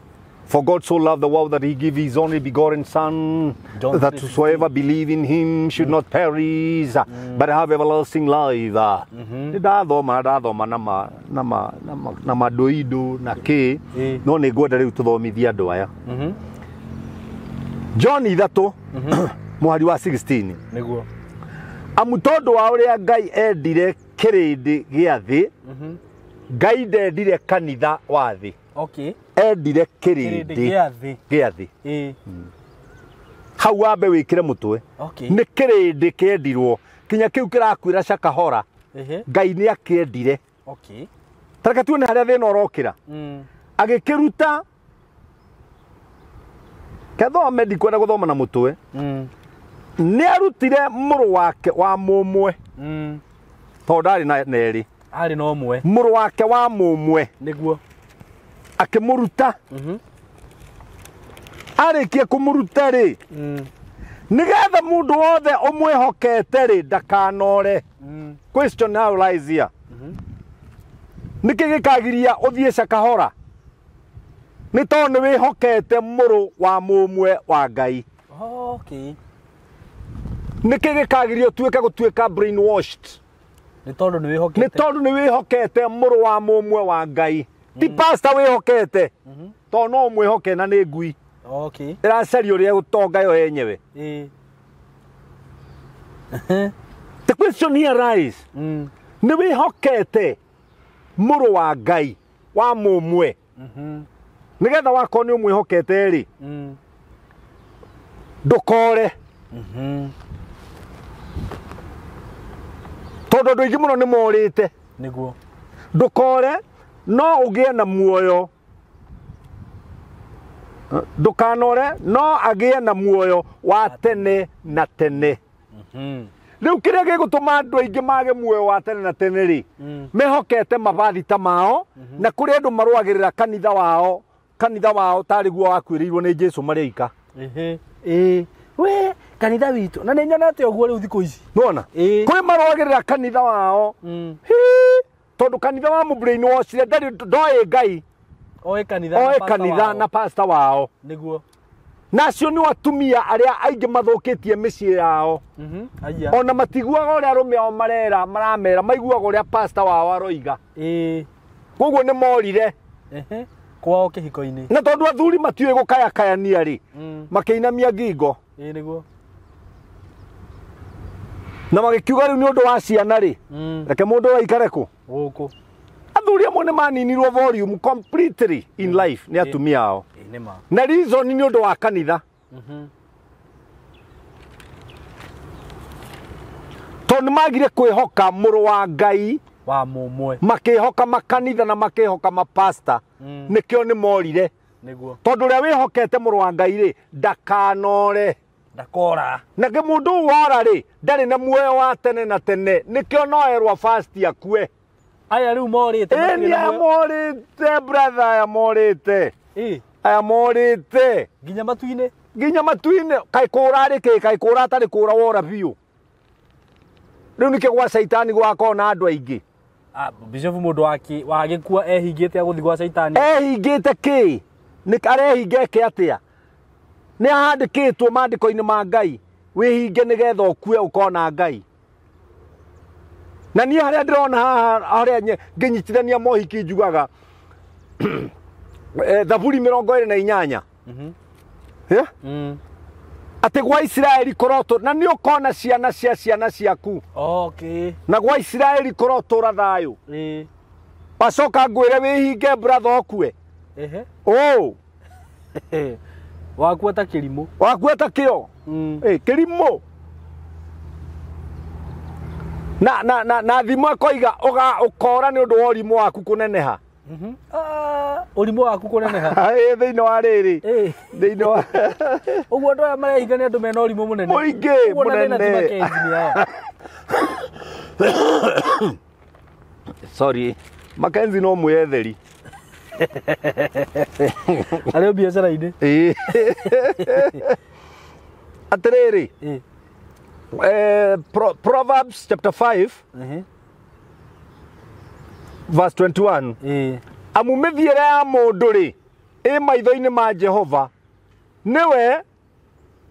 For God so loved the world that he gave his only begotten son, John that 3:16. whosoever believe in him should not perish, but have everlasting life. Nĩ ndathoma ndathoma na ma na ma na ma na mandoindo na kĩ Ĩĩ. no nĩ ngwenda rĩu tũthomithie andũ aya. Mhm. John 3 mũhari wa 16. Nĩguo. Amu tondũ wa ũrĩa Ngai endire kĩrĩndĩ gĩa thĩ, Ngai ndendire kanitha wa thĩ, Okay. endire Kĩrĩndĩ kĩrĩndĩ gĩa thĩ. gĩa thĩ. Ĩĩ. Hau wambe wĩkĩre mũtwe. Okay. Nĩ kĩrĩndĩ kĩendirwo kinya kĩu kĩrakwĩra cakahora. Ehe. Ngai nĩ akĩendire. Okay. Ta reke tuone harĩa thĩna ũrokĩra. Mm. Agĩkĩruta kethome, ndikwenda gũthoma na mũtwe. Mm. Nĩ arutire mũrũ wake wa mũmwe Mm. tondũ ndarĩ na erĩ. Arĩ na ũmwe. Mũrũ wake wa mũmwe Nĩguo. akĩmũruta. Mhm. Arĩkia kũmũruta rĩ, Mm. nĩgetha mũndũ wothe ũmwĩhokete rĩ ndakanore. Mm. Question now lies here. Nĩkĩ gĩkagiria ũthiĩ cakahora? Nĩ tondũ nĩ wĩhokete mũrũ wa mũmwe wa Ngai. Okay. Nĩkĩ gĩkagiria ũtuĩke gũtuĩka brainwashed? Nĩ tondũ nĩ wĩhokete. Nĩ tondũ nĩ wĩhokete mũrũ wa mũmwe wa Ngai. Ti pastor wĩhokete. Tondũ no ũmwĩhoke na nĩ ngui. Okay. Ĩracaria ũrĩa gũtonga yo yenyewe. Ĩĩ. The question here lies. Mm. Nĩ wĩhokete mũrũ wa Ngai wa mũmwe. Mhm. Nĩgetha wakorwo nĩ ũmwĩhokete rĩ, Mm. ndũkore. Mhm. Tondũ andũ aingĩ mũno nĩ morĩte. Nĩguo. Ndũkore no ũgĩe na muoyo. Ndũkanore no agĩe na muoyo wa tene na tene. Mhm. Rĩu kĩrĩa gĩgũtũma andũ aingĩ mage muoyo wa tene na tene rĩ, Mm. mehokete mabathita mao na kũrĩ andũ marũagĩrĩra kanitha wao tarĩ guo wakuĩrĩirwo nĩ Jesũ marĩ aika. Ehe. Ĩĩ. We kanitha witũ na nĩ nyonete ũguo rĩu thikũ ici. Nĩwona? Ĩĩ. Kũrĩ marũagĩrĩra kanitha wao. Mm. Hii, tondũ kanitha wa mũbrainwashire ndarĩ ndoĩ Ngai, Oĩ kanitha na oĩ pastor kanitha wao. na pastor wao. Nĩguo. Na acio nĩo atumia arĩa aingĩ mathũkĩtie mĩciĩ yao. Mhm. Aya. Ona matiguaga ũrĩa arũme ao marera maramera, maiguaga ũrĩa pastor wao aroiga. Ĩĩ. Koguo nĩ morire. Ehe. Kwao kĩhiko-inĩ. Na tondũ athuri matiũĩ gũkayakayania rĩ, Mm. makĩinamia ngingo Ĩĩ nĩguo. na magĩkiuga rĩu nĩ ũndũ wa ciana rĩ, Mm. reke mũndũ ũyũ aikare kũ. Gũkũ. Athuri amwe nĩ maninirwo volume completely in life nĩ atumia ao. Ĩĩ nĩ ma. Na reason nĩ ũndũ wa kanitha. Mhm. Tondũ nĩ magire kwĩhoka mũrũ wa Ngai, Wa mũmwe. makĩhoka makanitha na makĩhoka mapasta. Mm. Nĩkĩo nĩ morire. Nĩguo. Tondũ ũrĩa wĩhokete mũrũ wa Ngai rĩ, ndakanore. Ndakora. Na kĩ mũndũ ũyũ wora rĩ, ndarĩ na muoyo wa tene na tene. Nĩkĩo no erwo fast akue. Aya rĩu morĩte. Ĩni matirĩ na aya muoyo. morĩte brother, aya morĩte. Ĩĩ. Aya morĩte. Nginya matu-inĩ. Nginya matu-inĩ kaĩ kũra rĩ kĩ, kaĩ kũra atarĩ kũra wora biũ. Rĩu nĩkĩo gwa caitani gwakorwo na andũ aingĩ. Bishop mũndũ wagĩkua ehingĩte agũthiĩ gwa caitani. Ehingĩte kĩ? Nĩ arehinga eke atĩa? Nĩ ahandĩkĩtwo maandĩko-inĩ ma Ngai, wĩhinge nĩgetha ũkue ũkona Ngai. Na niĩ harĩa ndĩrona haha harĩa ngĩnyitithania mohiki njugaga Thaburi 28. Yeah? Atĩ gwa Isiraeli kũrotũ na nĩ ũkona ciana cia ciana ciaku. Okay. Na gwa Isiraeli kũrotũra thayũ. Wacoka ngwĩre wĩhinge brother ũkue. Ehe. Oh. Wakua ta kĩrimũ. Wakua ta kĩo. Kĩrimũ. Na thimo ĩkoiga ũkora nĩ ũndũ wa ũrimũ waku kũneneha. Ũrimũ waku kũneneha. Thĩinĩ wa rĩrĩ. Thĩinĩ wa ũguo andũ aya marehinga nĩ andũ mena ũrimũ mũnene. Mũingĩ mũnene. Sorry. Mackenzie no mwĩyetheri. Arĩ biacara-inĩ. Atĩrĩrĩ. Proverbs chapter 5 verse 21. Amu mĩthiĩre ya mũndũ rĩ ĩ maitho-inĩ ma Jehova, nĩwe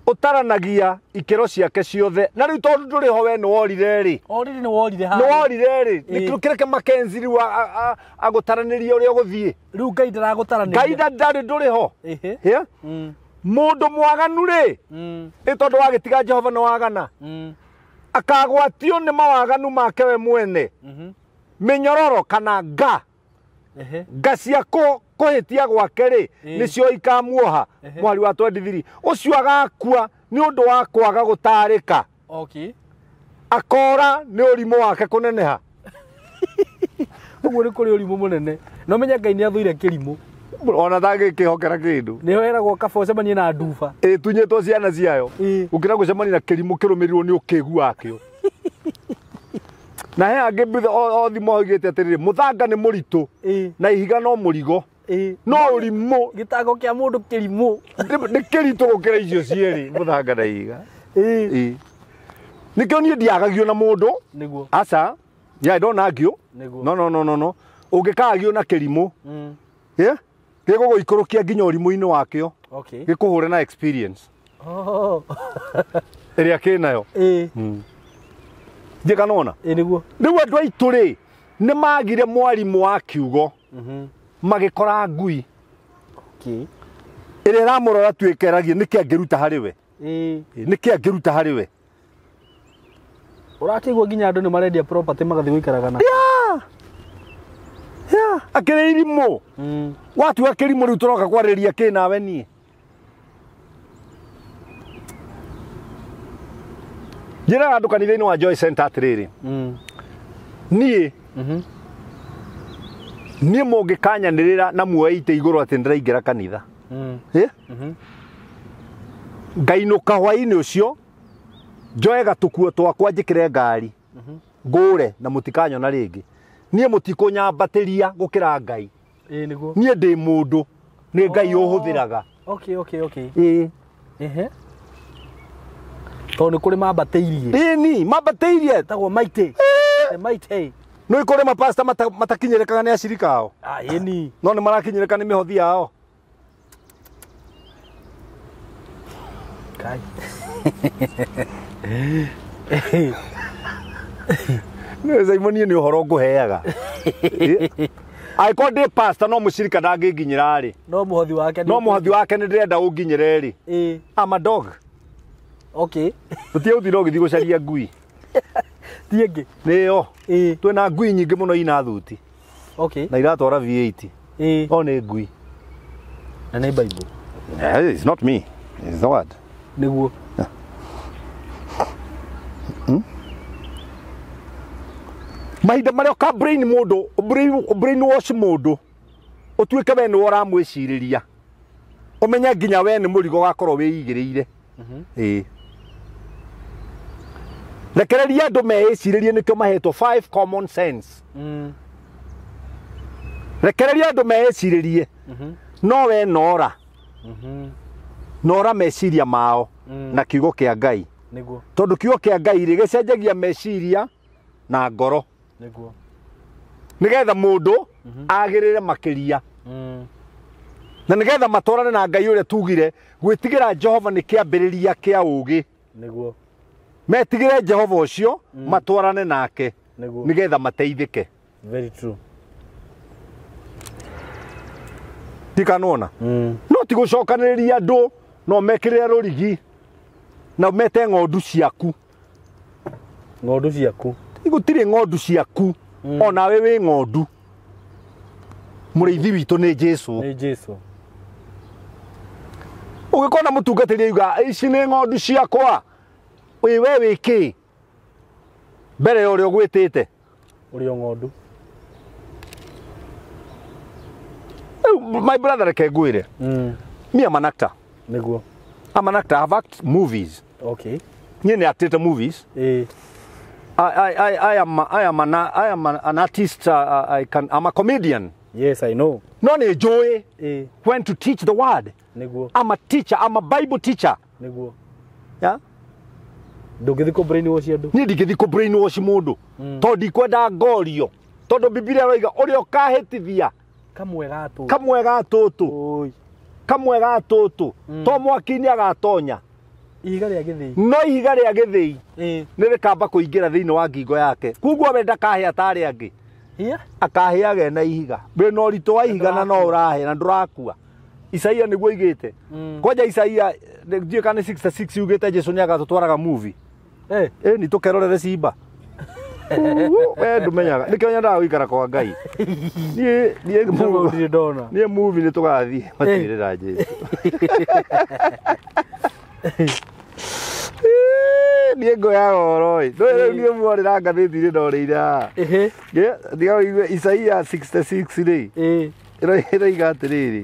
ũtaranagia ikĩro ciake ciothe. Na rĩu tondũ ndũrĩ ho we nĩ worire rĩ. Already nĩ worire haha. Nĩ worire rĩ. Nĩ kĩreke Mackenzie rĩu agũtaranĩrie ũrĩa ũgũthiĩ. Rĩu Ngai ndaragũtaranĩria. Ngai ndarĩ ndũrĩ ho. Mũndũ mwaganu rĩ, ĩ tondũ wagĩtiga Jehova nĩ wagana. Akagwatio nĩ mawaganu make we mwene. Mĩnyororo kana nga. Nga cia kũhĩtia gwake rĩ, nĩcio ikamuoha. Mwari wa 23. Ũcio agakua nĩ ũndũ wa kwaga gũtarĩka. Okay. Akora nĩ ũrimũ wake kũneneha. Ũguo nĩ kũrĩ ũrimũ mũnene. No menya Ngai nĩ athũire kĩrimũ. Ona ndangĩkĩhokera kĩndũ. Nĩho eragwo kaba ũcemanie na nduba. Ĩtunyĩtwo ciana ciayo. Gũkĩra gũcemania na kĩrimũ kĩrũmĩrĩirwo nĩ ũkĩgu wakĩo. Na he angĩ othi moigĩte atĩrĩrĩ, mũthanga nĩ mũritũ na ihiga no mũrigo. No ũrimũ. Gĩtango kĩa mũndũ kĩrimũ. Nĩ kĩritũ gũkĩra icio cierĩ, mũthanga na ihiga. Nĩkĩo niĩ ndiagagio na mũndũ. Nĩguo. Aca. Yeah, I don't argue. Nĩguo. No, no, no, no, no. Ũngĩkagio na kĩrimũ. Yeah? Gĩgũgũikũrũkia nginya ũrimũ-inĩ wakĩo. Okay. Gĩkũhũre na experience. Oh. Ĩrĩa kĩnayo. Njĩkanona? Nĩguo. Rĩu andũ aitũ rĩ, nĩ magire mwarimũ wa kiugo. Magĩkora ngui. Okay. Ĩrĩa ĩramũrora tuĩke ĩragie nĩkĩ angĩruta harĩ we. Nĩkĩ angĩruta harĩ we. Ũrakĩigua nginya andũ nĩ marendia property magathiĩ gũikaraga na. Yeah. Yeah. Akĩrĩ irimũ. Watua kĩrimũ rĩu tũroka kwarĩria kĩ nawe niĩ. Njĩraga andũ kanitha-inĩ wa Joy Center atĩrĩrĩ. Niĩ niĩ mũngĩkanyanĩrĩra na muoe itĩ igũrũ atĩ ndĩraingĩra kanitha. Ngainũka hwaĩ-inĩ ũcio njoe gatũkuo twakwa njĩkĩre ngari ngũre na mũtikanyona rĩngĩ. Niĩ mũtikũnyambatĩria gũkĩra Ngai. Nĩguo. Niĩ ndĩ mũndũ, nĩ Ngai ũhũthĩraga. Okay, okay, okay. Tondũ nĩ kũrĩ mambatĩirie. Ĩni, mambatĩirie. Etagwo Mighty. The Mighty. Nĩ kũrĩ mapasta matakinyĩrĩkaga nĩ acirika ao. Ĩni. No nĩ marakinyĩrĩka nĩ mĩhothi yao. Kai. Nĩ Simon nĩ ũhoro ngũheaga. Angĩkorwo ndĩ pastor no mũcirika ndangĩnginyĩra rĩ. No mũhothi wake. No mũhothi wake nĩ ndĩrenda ũnginyĩre rĩ. I'm a dog. Okay. Tũtige gũtinda ũgĩthiĩ gũcaria ngui. Ti ĩngĩ. Nĩyo. Twĩna ngui nyingĩ mũno ina thuti. Okay. Na iratwara V8. No nĩ ngui. Na nĩ Bible. It's not me. It's the word. Nĩguo. Mahinda marĩa ũka brain mũndũ, brain wash mũndũ, ũtuĩke we nĩwe ũramwĩcirĩria. Ũmenye nginya we nĩ mũrigo wakorwo wĩigĩrĩire. Rekereria andũ meĩcirĩrie nĩkĩo mahetwo 5 common sense. Rekereria andũ meĩcirĩrie. No we nora. Nora meciria mao na kiugo kĩa Ngai. Nĩguo. Tondũ kiugo kĩa Ngai rĩ gĩcenjagia meciria na ngoro. Nĩguo. Nĩgetha mũndũ agĩrĩre makĩria. Na nĩgetha matwarane na Ngai ũrĩa tugire gwĩtigĩra Jehova nĩ kĩambĩrĩria kĩa ũũgĩ. Nĩguo. Metigĩre Jehova ũcio matwarane nake. Nĩguo. Nĩgetha mateithĩke. Very true. Tikanona. No ti gũcokanĩrĩria andũ no mekĩrĩre rũrigi na mete ng'ondu ciaku. Ng'ondu ciaku. Gũtirĩ ng'ondu ciaku. Onawe wĩ ng'ondu. Mũrĩithi witũ nĩ Jesu. Nĩ Jesu. Ũgĩkona mũtungatĩri auga ici nĩ ng'ondu ciakwa. Ĩ we wĩ kĩ? Mbere ya ũrĩa ũgwĩtĩte. Ũrĩ o ng'ondu. My brother reke ngwĩre. Me am an actor. Nĩguo. I'm an actor. I've acted movies. Okay. Niĩ nĩ actĩte movies. I am an artist. I'm a comedian. Yes, I know. No nĩ njũĩ when to teach the word. Nĩguo. I'm a teacher. I'm a Bible teacher. Nĩguo. Yeah? Ndũngĩthiĩ kũ brainwash andũ. Niĩ ndingĩthiĩ kũ brainwash mũndũ. Tondũ ndikwenda ngorio. Tondũ Bibilia ĩroiga ũrĩa ũkahĩtithia Kamwe ga tũtũ. Kamwe ga tũtũ. Kamwe ga tũtũ. To mwaki-inĩ agatonya. Ihiga rĩa gĩthĩi. No ihiga rĩa gĩthĩi nĩ rĩkamba kũingĩra thĩinĩ wa ngingo yake. Koguo we ndakahĩa ta arĩa angĩ. Akahĩaga na ihiga. Wĩna ũritũ wa ihiga na no ũrahĩa na ndũrakua. Isaia nĩguo oigĩte. Kwanja Isaia ndiũĩ kana nĩ 66 yugĩte Jesu nĩ agatũtwaraga movie. Nĩ tũkerorere Simba. We ndũmenyaga. Nĩkĩo nyendaga gũikara kwa Ngai. Niĩ ndona. Niĩ movie nĩ tũgathiĩ matwĩrĩra Jesu. Niĩ ngoyaga ũhoro ĩ. Ndũĩ rĩu niĩ muorĩra ngathĩti-inĩ ndorĩire haha. Ndiga ũigue Isaia 66 rĩ. Ĩroiga atĩrĩrĩ.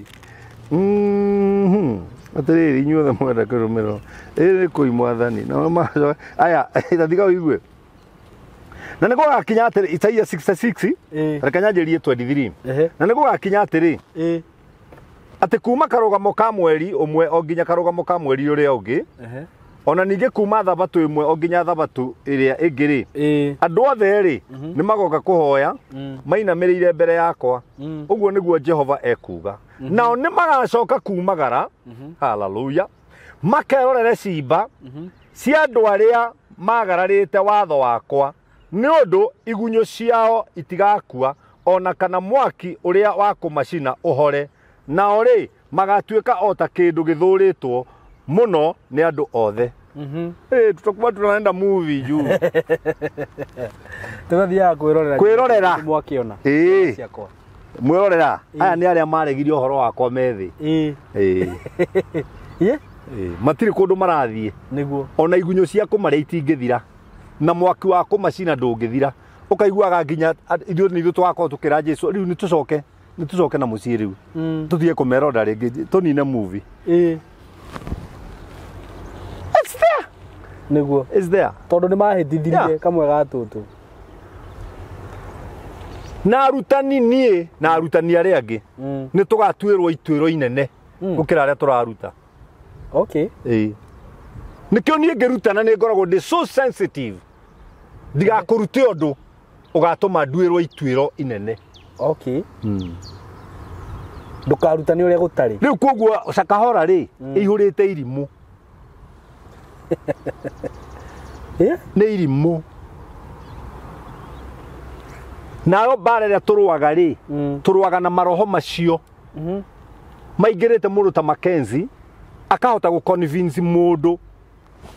Atĩrĩrĩ inyuothe mwenda kũrũmĩrĩrwo. Ĩĩ nĩ kũi mwathani. No aya tiga ũigue. Na nĩ gũgakinya atĩrĩ Isaia 66. Reke nyanjĩrie 23. Na nĩ gũgakinya atĩrĩ. Atĩ kuma karũgamo ka mweri ũmwe o nginya karũgamo ka mweri ũrĩa ũngĩ. Ona ningĩ kuma thabatũ ĩmwe o nginya thabatũ ĩrĩa ĩngĩ rĩ. Andũ othe rĩ nĩ magoka kũhoya mainamĩrĩire mbere yakwa. Ũguo nĩguo Jehova ekuuga. Nao nĩ magacoka kumagara. Hallelujah. Makerorere ciimba cia andũ arĩa magararĩte watho wakwa. Nĩ ũndũ igunyũ ciao itigakua ona kana mwaki ũrĩa wa kũmacina ũhore. Nao rĩ magatuĩka o ta kĩndũ gĩthũrĩtwo mũno nĩ andũ othe. Tutakuwa tunaenda movie juu. Tũgathiaga kwĩrorera. Kwĩrorera. Mwakiona. Mwĩrorera. Aya nĩ arĩa maregirie ũhoro wakwa methĩ. Matirĩ kũndũ marathiĩ. Nĩguo. Ona igunyũ cia kũmarĩa itingĩthira. Na mwaki wa kũmacina ndũngĩthira. Ũkaiguaga nginya ithuĩ nĩ ithuĩ tũgakorwo tũkĩra Jesu rĩu nĩ tũcoke. Nĩ tũcoke na mũciĩ rĩu. Tũthiĩ kũmerora rĩngĩ tũnine movie. It's there. Nĩguo. It's there. Tondũ nĩ mahĩtithirie kamwe ga tũtũ. Na arutani niĩ na arutani arĩa angĩ nĩ tũgatuĩrwo ituĩro inene gũkĩra arĩa tũraruta. Okay. Nĩkĩo niĩ ngĩrutana nĩ ngoragwo ndĩ so sensitive. Ndigakũrute ũndũ ũgatũma nduĩrwo ituĩro inene. Okay. Ndũkarutane ũrĩa gũtarĩ. Rĩu koguo Shakahola rĩ ĩihũrĩte irimũ. Nĩ irimũ. Nayo mbara ĩrĩa tũrũaga rĩ, tũrũaga na maroho macio. Maingĩrĩte mũndũ ta Mackenzie akahota gũ convince mũndũ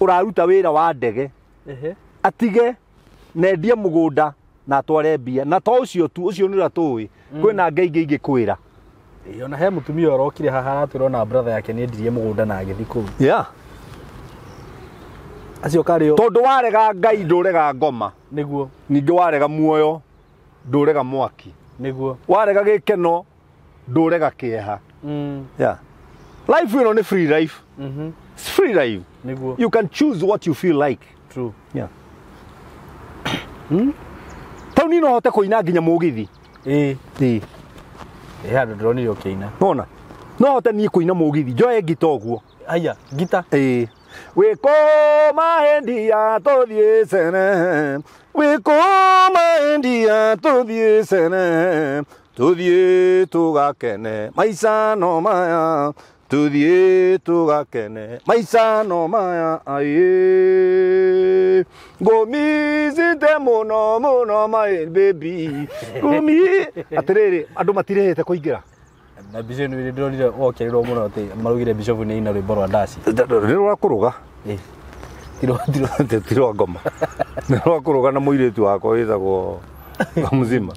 ũraruta wĩra wa ndege atige na endie mũgũnda na atware mbia. Na to ũcio tu, ũcio nĩ ũrĩa tũĩ. Kwĩna angĩ aingĩ ingĩkwĩra. Ona he mũtumia ũrokire haha aratwĩra ona brother yake nĩ endirie mũgũnda na agĩthiĩ kũu. Acio karĩo. Tondũ warega Ngai ndũrega ngoma. Nĩguo. Ningĩ warega muoyo ndũrega mwaki. Nĩguo. Warega gĩkeno ndũrega kĩeha. Life ĩno nĩ free life. It's free life. Nĩguo. You can choose what you feel like. True. Taũni no hote kũina nginya mũgithi. Handũ ndĩronire ũkĩina. Nona. No hote niĩ kũina mũgithi. Njoe ngita ũguo. Aya, ngita. Wĩkũma India tũthiĩ cene, wĩkũma India tũthiĩ cene, tũthiĩ tũgakene maica no maya, tũthiĩ tũgakene maica no maya aĩ. Ngũmicite mũno mũno my baby, ngũmi atĩrĩrĩ, andũ matirĩhĩte kũingĩra. Na mbica ĩno ĩrĩa ndĩronire wokerirwo mũno atĩ maraugire Bishop nĩ aina rwĩmbo rwa ndaci. Nĩ rwa kũrũga. Tiro tiro. Ti rwa ngoma, nĩ rwa kũrũga na mũirĩtu wakwa wĩtagwo Mzima.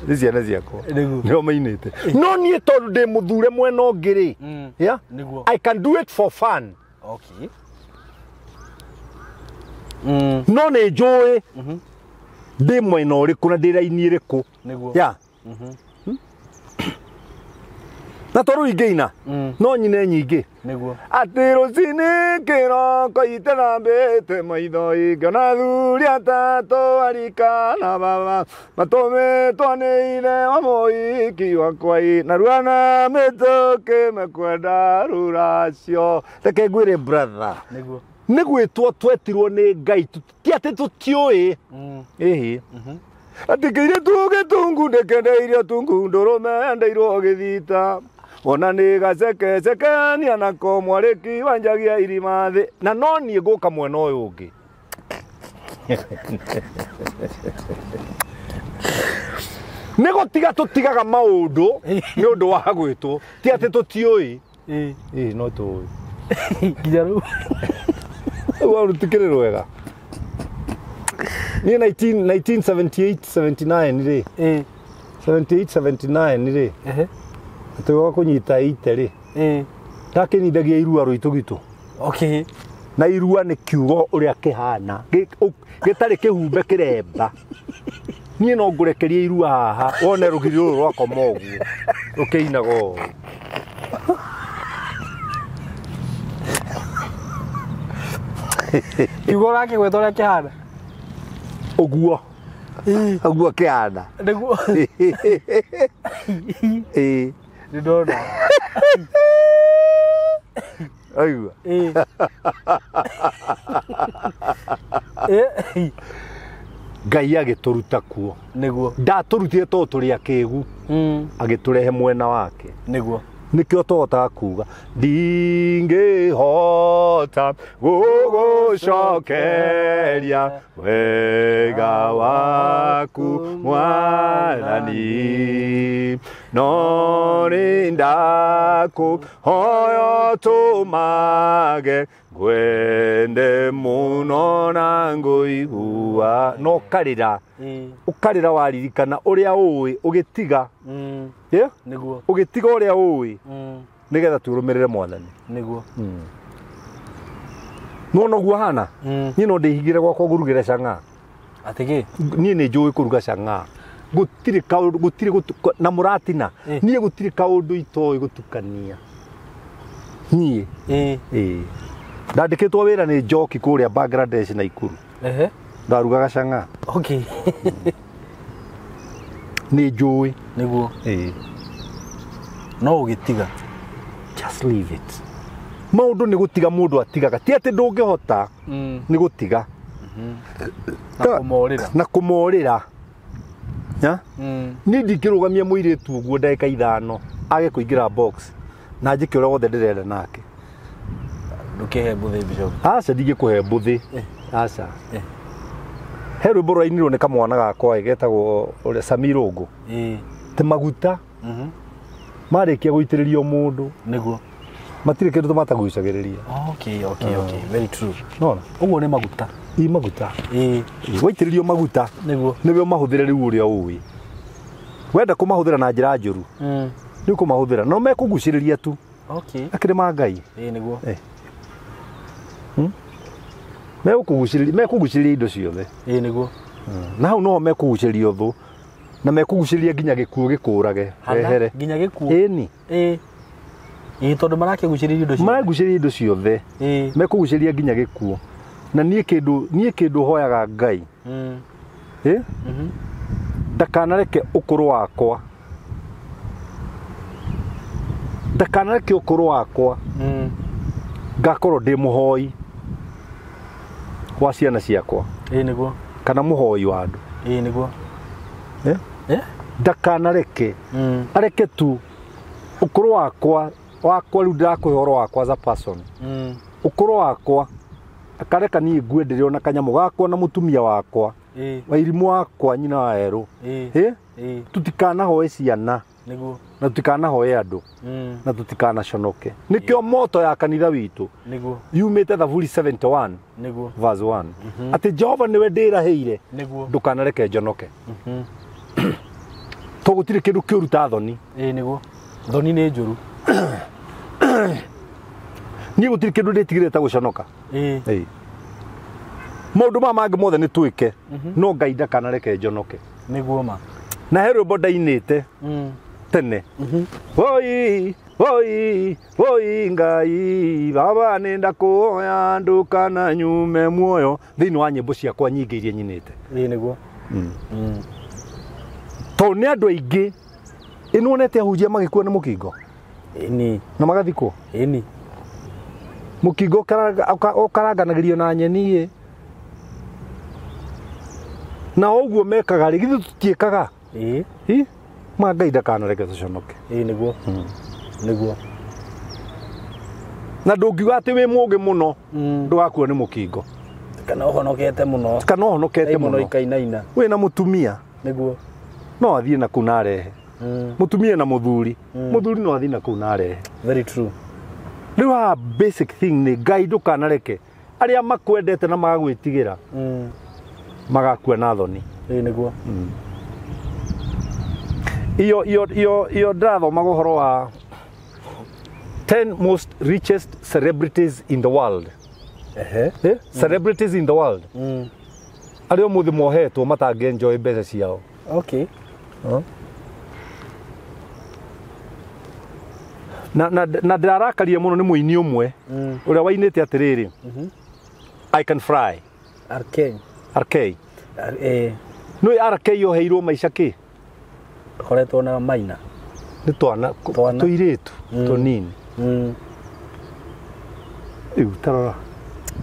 Nĩ ciana ciakwa. Nĩguo. Nĩo mainĩte, no niĩ tondũ ndĩ mũthure mwena ũngĩ rĩ, yeah? Nĩguo. I can do it for fun. Okay. No nĩ njũĩ ndĩ mwena ũrĩkũ na ndĩ raini ĩrĩkũ. Nĩguo. Yeah. Na tondũ ingĩina no nyine nyingĩ. Nĩguo. Atĩ rũcinĩ kĩroko iterambĩte maitho, ingĩona athuri atatũ arika na baba matũmĩtwo nĩ ithe wa mũhiki wakwa ĩ, narua na mĩtũkĩ mekwenda rũracio. Reke ngwĩre brother, Nĩguo. Nĩ gwĩtwo twetirwo nĩ Ngai, ti atĩ tũtiũĩ. Ĩhĩ, atĩ kĩirĩtu gĩtungu ndĩkendeirio tungu, ndũrũme endeirwo gĩthita, ona nĩ gacekecekania nako mwarĩki wanjagia irima thĩ, na no niĩ ngũka mwena ũyũ ũngĩ. Nĩ gũtiga tũtigaga maũndũ nĩ ũndũ wa gwĩtwo, ti atĩ tũtiũĩ. Ĩĩ, no tũĩ. Nginya rĩu. Rĩu rũtikĩrĩ rwega. Niĩ 1978 79 rĩ, 78 79 rĩ, atĩ kũnyita ite rĩ, ndakĩnyithagia irua rũitũ gitũ. Okay. Na irua nĩ kiugo ũrĩa kĩhana gĩtarĩ kĩhumbe kĩremba. Niĩ no ngũrekerie irua haha wone rũgiri rũrũ rwakoma ũguo rũkĩinaga ũũ. Kiugo ũrakĩgweta ũrĩa kĩhana. Ũguo ũguo kĩhana. Nĩguo. Ĩĩ. Nĩ ndona. Aigua. Ngai agĩtũruta kuo. Nĩguo. Ndatũrutire tondũ tũrĩ akĩgu, agĩtũrehe mwena wake. Nĩguo. Nĩkĩo tũhotaga kuga ndingĩhota gũgũcokeria wega waku Mwathani, no nĩ ndakũhoya ũtũmage ngwende mũno na ngũigua. No ũkarĩra, ũkarĩra waririkana ũrĩa ũĩ ũgĩtiga. Yeah? Nĩguo. Ũgĩtiga ũrĩa ũĩ nĩgetha tũrũmĩrĩre Mwathani. Nĩguo. No noguo hana. Niĩ no ndĩhingĩre gwakwa ngũrugĩre cang'aa. Atĩ kĩ? Niĩ nĩ njũĩ kũruga cang'aa, gũtirĩ kaũndũ, gũtirĩ na mũratina. Niĩ gũtirĩ kaũndũ itoĩ gũtukania niĩ. Ĩĩ, ndandĩkĩtwo wĩra nĩ njoki kũrĩa Bangladesh na Ikuru. Ndarugaga cang'aa. Okay. Nĩ njũĩ. Nĩguo. Ĩĩ. No ũgĩtiga. Just leave it. Maũndũ nĩ gũtiga mũndũ atigaga, ti atĩ ndũngĩhota, nĩ gũtiga. Na kũmorĩra. Na kũmorĩra. Ya? Niĩ ndingĩrũgamia mũirĩtu ũguo ndagĩka 5 age kũingĩra box na njĩke ũrĩa wothe ndĩrenda nake. Ndũkĩhe mbũthĩ, Bishop. Aca, ndingĩkũhe mbũthĩ, aca. He rwĩmbo rwainirwo nĩ kamwana gakwa getagwo ũrĩa Samirũngũ, ti maguta marĩkia gũitĩrĩrio mũndũ, Nĩguo. matirĩ kĩndũ matagucagĩrĩria. Okay, very true. Nona. Ũguo nĩ maguta. I maguta. Waitĩrĩrio maguta, Nĩguo. nĩwe ũmahũthĩre rĩu ũrĩa ũĩ wenda kũmahũthĩra na njĩra njũru, nĩ ũkũmahũthĩra no mekũgucĩrĩria tu. Akĩrĩ ma Ngai. Ĩĩ, nĩguo. Mekũgucĩrĩria, mekũgucĩrĩria indo ciothe. Ĩĩ, nĩguo. Na hau noho mekũgucĩrĩria ũthũ na mekũgucĩrĩria nginya gĩkuũ gĩkũrage wehere. Nginya gĩkuũ. Ĩni. Ĩĩ, tondũ marakĩgucĩrĩria indo ciothe. Maragucĩrĩria indo ciothe. Mekũgucĩrĩria nginya gĩkuũ. Na niĩ kĩndũ, niĩ kĩndũ hoyaga Ngai, ĩ ndakanareke ũkũrũ wakwa, ndakanareke ũkũrũ wakwa ngakorwo ndĩ mũhoi. Wa ciana ciakwa. Ĩĩ nĩguo. Kana mũhoi wa andũ. Ĩĩ nĩguo. Eh? Eh? Ndakanareke. Areke tu ũkũrũ wakwa rĩu ndĩrakũhe ũhoro wakwa as a person. Ũkũrũ wakwa akareka niĩ ngue ndĩrĩ ona kanyamũ gakwa na mũtumia wakwa. Wairimũ wakwa nyina wa erũ. Ĩĩ. Eh? Tutikanahoe ciana. Nĩguo. Na tutikanahoe andũ. Na tutikanaconoke. Nĩkĩo moto ya kanitha witũ. Nĩguo. Yumĩte Thaburi 71. Nĩguo. Verse 1. Atĩ Jehova nĩwe ndĩrahĩire. Nĩguo. Ndũkanareke njonoke. To gũtirĩ kĩndũ kĩũru ta thoni. Ĩĩ nĩguo. Thoni nĩ njũru. Niĩ gũtirĩ kĩndũ ndĩtigĩrĩte ta gũconoka. Ĩĩ. Maũndũ maya mangĩ mothe nĩ twĩke. No Ngai ndakanareke njonoke. Nĩguo ma. Na he rwĩmbo ndainĩte tene. Oi, oi, oi Ngai, baba nĩ ndakũhoya ndũkananyume muoyo. Thĩinĩ wa nyĩmbo ciakwa nyingĩ iria nyinĩte. Ĩĩ nĩguo. Tondũ nĩ andũ aingĩ ĩ nĩwonete ahunjia magĩkua nĩ mũkingo? Ĩni. Na magathikwo? Ĩni. Mũkingo ũkaranganagĩrio na nyeni ĩ. Na ũguo mekaga rĩ, githĩ tũtiĩkaga? Ĩĩ. Ĩ? Ma Ngai ndakanareke tũconoke. Ĩĩ nĩguo. Nĩguo. Na ndũngiuga atĩ wĩ mũũgĩ mũno ndũgakua nĩ mũkingo. Kana ũhonokete mũno. Kana ũhonokete Mũno mũno. ikainaina. Wĩna mũtumia. Nĩguo. No athiĩ na kũu na arehe. Mũtumia na mũthuri. Mũthuri no athiĩ na kũu na arehe. Very true. Rĩu haha basic thing nĩ Ngai ndũkanareke arĩa makwendete na magagwĩtigĩra magakua na thoni. Ĩĩ nĩguo. Iyo ndĩrathomaga ũhoro wa 10 most richest celebrities in the world. Ehe. Eh? Celebrities in the world. Arĩa ũmũthĩ mohetwo matangĩ-enjoy mbeca ciao. Okay. Na ndĩrarakaria mũno nĩ mũini ũmwe ũrĩa wainĩte atĩrĩrĩ. I can fly. RK. RK. Eh. Nĩ RK yoheirwo maica kĩ? Koretwo na maina. Nĩ twana tũirĩtu tũnini. Rĩu tarora.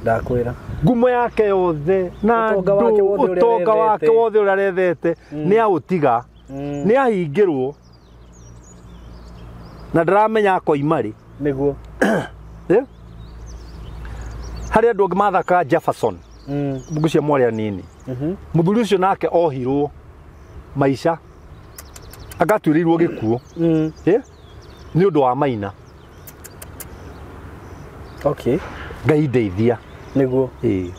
Ndakwĩra. Ngumo yake yothe na ũtonga wake wothe ũrĩa arethete nĩ aũtiga. Nĩ ahingĩrwo. Na ndaramenya akoima rĩ. Nĩguo. Harĩ andũ angĩ mathakaga Jefferson. Ngũcia mwarĩ anini. Mũthuri ũcio nake ohirwo maica. Agatuĩrĩirwo gĩkuũ. Nĩ ũndũ wa maina. Okay. Ngai ndeithia. Nĩguo. Ĩĩ.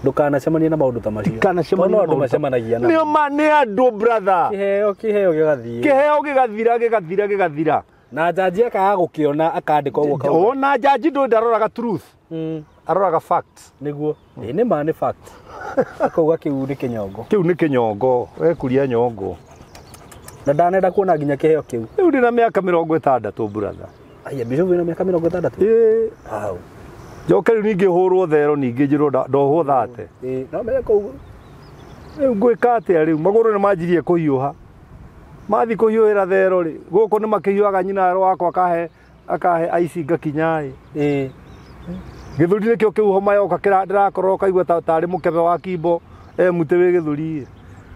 Ndũkanacemanie na maũndũ ta macio. Ndikanacemanie na andũ macemanagia namo. Nĩ andũ brother. Kĩheo gĩgathiĩ. Kĩheo gĩgathira gĩgathira. Na njanji akaga gũkĩona akandĩka ũguo kauga. Ona njanji ndũĩ ndaroraga truth. Aroraga facts. Nĩguo. Ĩĩ nĩ ma nĩ fact. Akauga kĩu nĩ kĩnyongo. Kĩu nĩ kĩnyongo, wekuria nyongo. Na ndanenda kuona nginya kĩheo kĩu. Rĩu ndĩna mĩaka 60 brother. Aya Bishop wĩna mĩaka 60? Ĩĩ. Wow. Njoke rĩu ningĩ hũrwo thero ningĩ njĩrwo ndohwo thate. Ĩĩ, no menya kũu. Rĩu ngwĩka atĩa rĩu? Magũrũ nĩ manjirie kũhiũha. Mathiĩ kũhiũhĩra thero rĩ, gũkũ nĩ makĩhiũhaga nyina erũ wakwa akahe aici ngakinya ĩ. Ĩĩ. Gĩthũri nĩkĩo kĩu homa yoka ndĩrakorwo ũkaigua tarĩ mũkebe wa kimbo mũtĩ wĩ gĩthũri ĩ.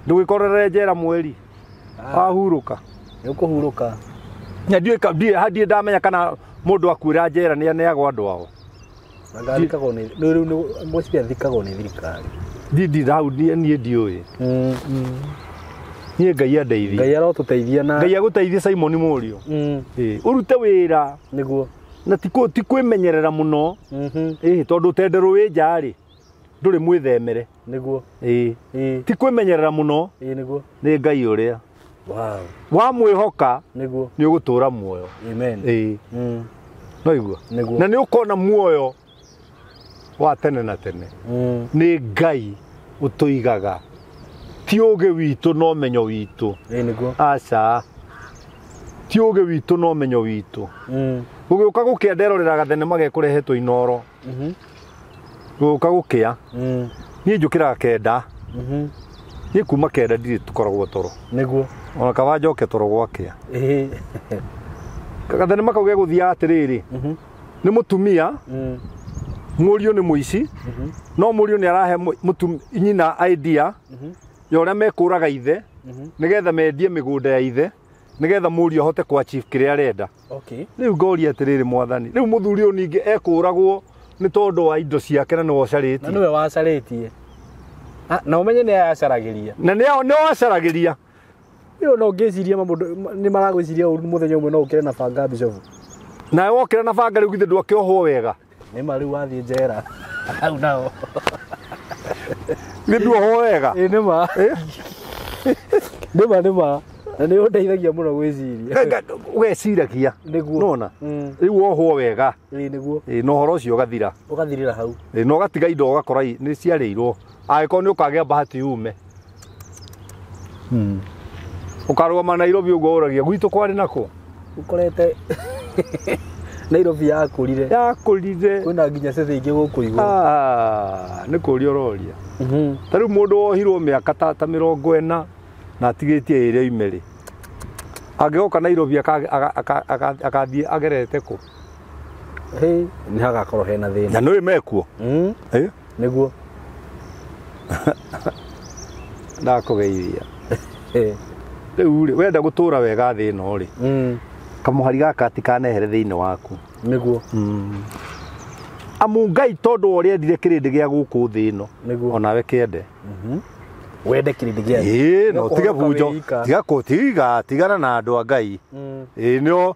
Ndũgĩkorere njera mweri. Wahurũka. Nĩ ũkũhurũka. Na ndiũĩ ndamenya kana mũndũ akuĩra njera nĩ aneagwo andũ ao. Ngathikagwo nĩ rĩu nĩ ngwĩciria thikagwo nĩ thirikari. Ndi hau niĩ ndiũĩ. Niĩ Ngai andeithie. Ngai arotũteithia na Ngai agũteithie Simon Mũriũ. Ĩĩ, ũrute wĩra. Nĩguo. Na ti kwĩmenyerera mũno. Ĩĩ, tondũ tenderũ wĩ nja rĩ, ndũrĩ mwĩthemere. Nĩguo. Ĩĩ. Ti kwĩmenyerera mũno. Ĩĩ nĩguo. Nĩ Ngai ũrĩa. Wow. Wamwĩhoka Nĩguo. nĩ ũgũtũra muoyo. Amen. Ĩĩ. No igua. Nĩguo. Na nĩ ũkona muoyo wa tene na tene. Nĩ Ngai ũtũigaga. Ti ũũgĩ witũ na ũmenyo witũ. Ĩĩ nĩguo. Aca. Ti ũũgĩ witũ na ũmenyo witũ. Gũgĩũka gũkĩa nderorera gathenema gekũrehetwo Inoro. Gũgĩũka gũkĩa. Niĩ njũkĩraga 9. Niĩ kuma 9 ndirĩ tũkoragwo toro. Nĩguo. Ona kaba njoke toro gwakĩa. Ĩĩ. Gathenema kau gegũthiaga atĩrĩrĩ. Nĩ mũtumia. Mũriũ nĩ mũici no mũriũ nĩ arahe nyina idea ya ũrĩa mekũraga ithe nĩgetha mendie mĩgũnda ya ithe nĩgetha mũriũ ahote kũ achieve kĩrĩa arenda. Okay. Rĩu ngoria atĩrĩrĩ mwathani, rĩu mũthuri ũyũ ningĩ ekũragwo nĩ tondũ wa indo ciake na nĩwe ũcarĩtie. Na nĩwe wacarĩtie. Na ũmenye nĩ acaragĩria. Na nĩ wacaragĩria. Rĩu no ngĩciria mũndũ nĩ maragwĩciria ũru mũthenya ũmwe no ũkĩre na banga Bishop. Nawe wokĩra na banga rĩu githĩ ndwakĩohwo wega. Nĩ ma rĩu wathiĩ njera. Hau nao. Githĩ nduohwo wega. Ĩ nĩ ma. Nĩ ma nĩ ma. Na nĩ ũndeithagia mũno gwĩciria. Ũgeciragia. Nĩguo. Nona. Rĩu wohwo wega. Ĩ nĩguo. Ĩ na ũhoro ũcio ũgathira. Ũgathirĩra hau. Ĩ na ũgatiga indo ũgakora nĩ ciarĩirwo. Angĩkorwo nĩ ũkagĩa bahati ume. Ũkarũgama Nairobi ũguo ũragia gwitũ kwarĩ nako. Ũkorete Nairobi yakũrire. Yakũrire. Kwĩna nginya city ingĩ gũkũ igũrũ. Nĩ kũria ũroria. Ta rĩu mũndũ wohirwo mĩaka ta 40 na atigĩtie ĩrĩa oime rĩ. Angĩgoka Nairobi akathiĩ agerete kũ? Hĩ, nĩ hagakorwo hena thĩna. Na nĩũĩ mekuo? Nĩguo. Ndakũgeithia. Rĩu rĩ, wenda gũtũra wega thĩ ĩno rĩ, kamũhari gaka tikanehere thĩinĩ waku. Nĩguo. Amu Ngai tondũ wa ũrĩa endire kĩrĩndĩ gĩa gũkũ thĩ ĩno, onawe kĩende. Wende kĩrĩndĩ gĩa thĩ. No tige bunjo, tiga kũtiga, tigana na andũ a Ngai. Ĩĩ nĩo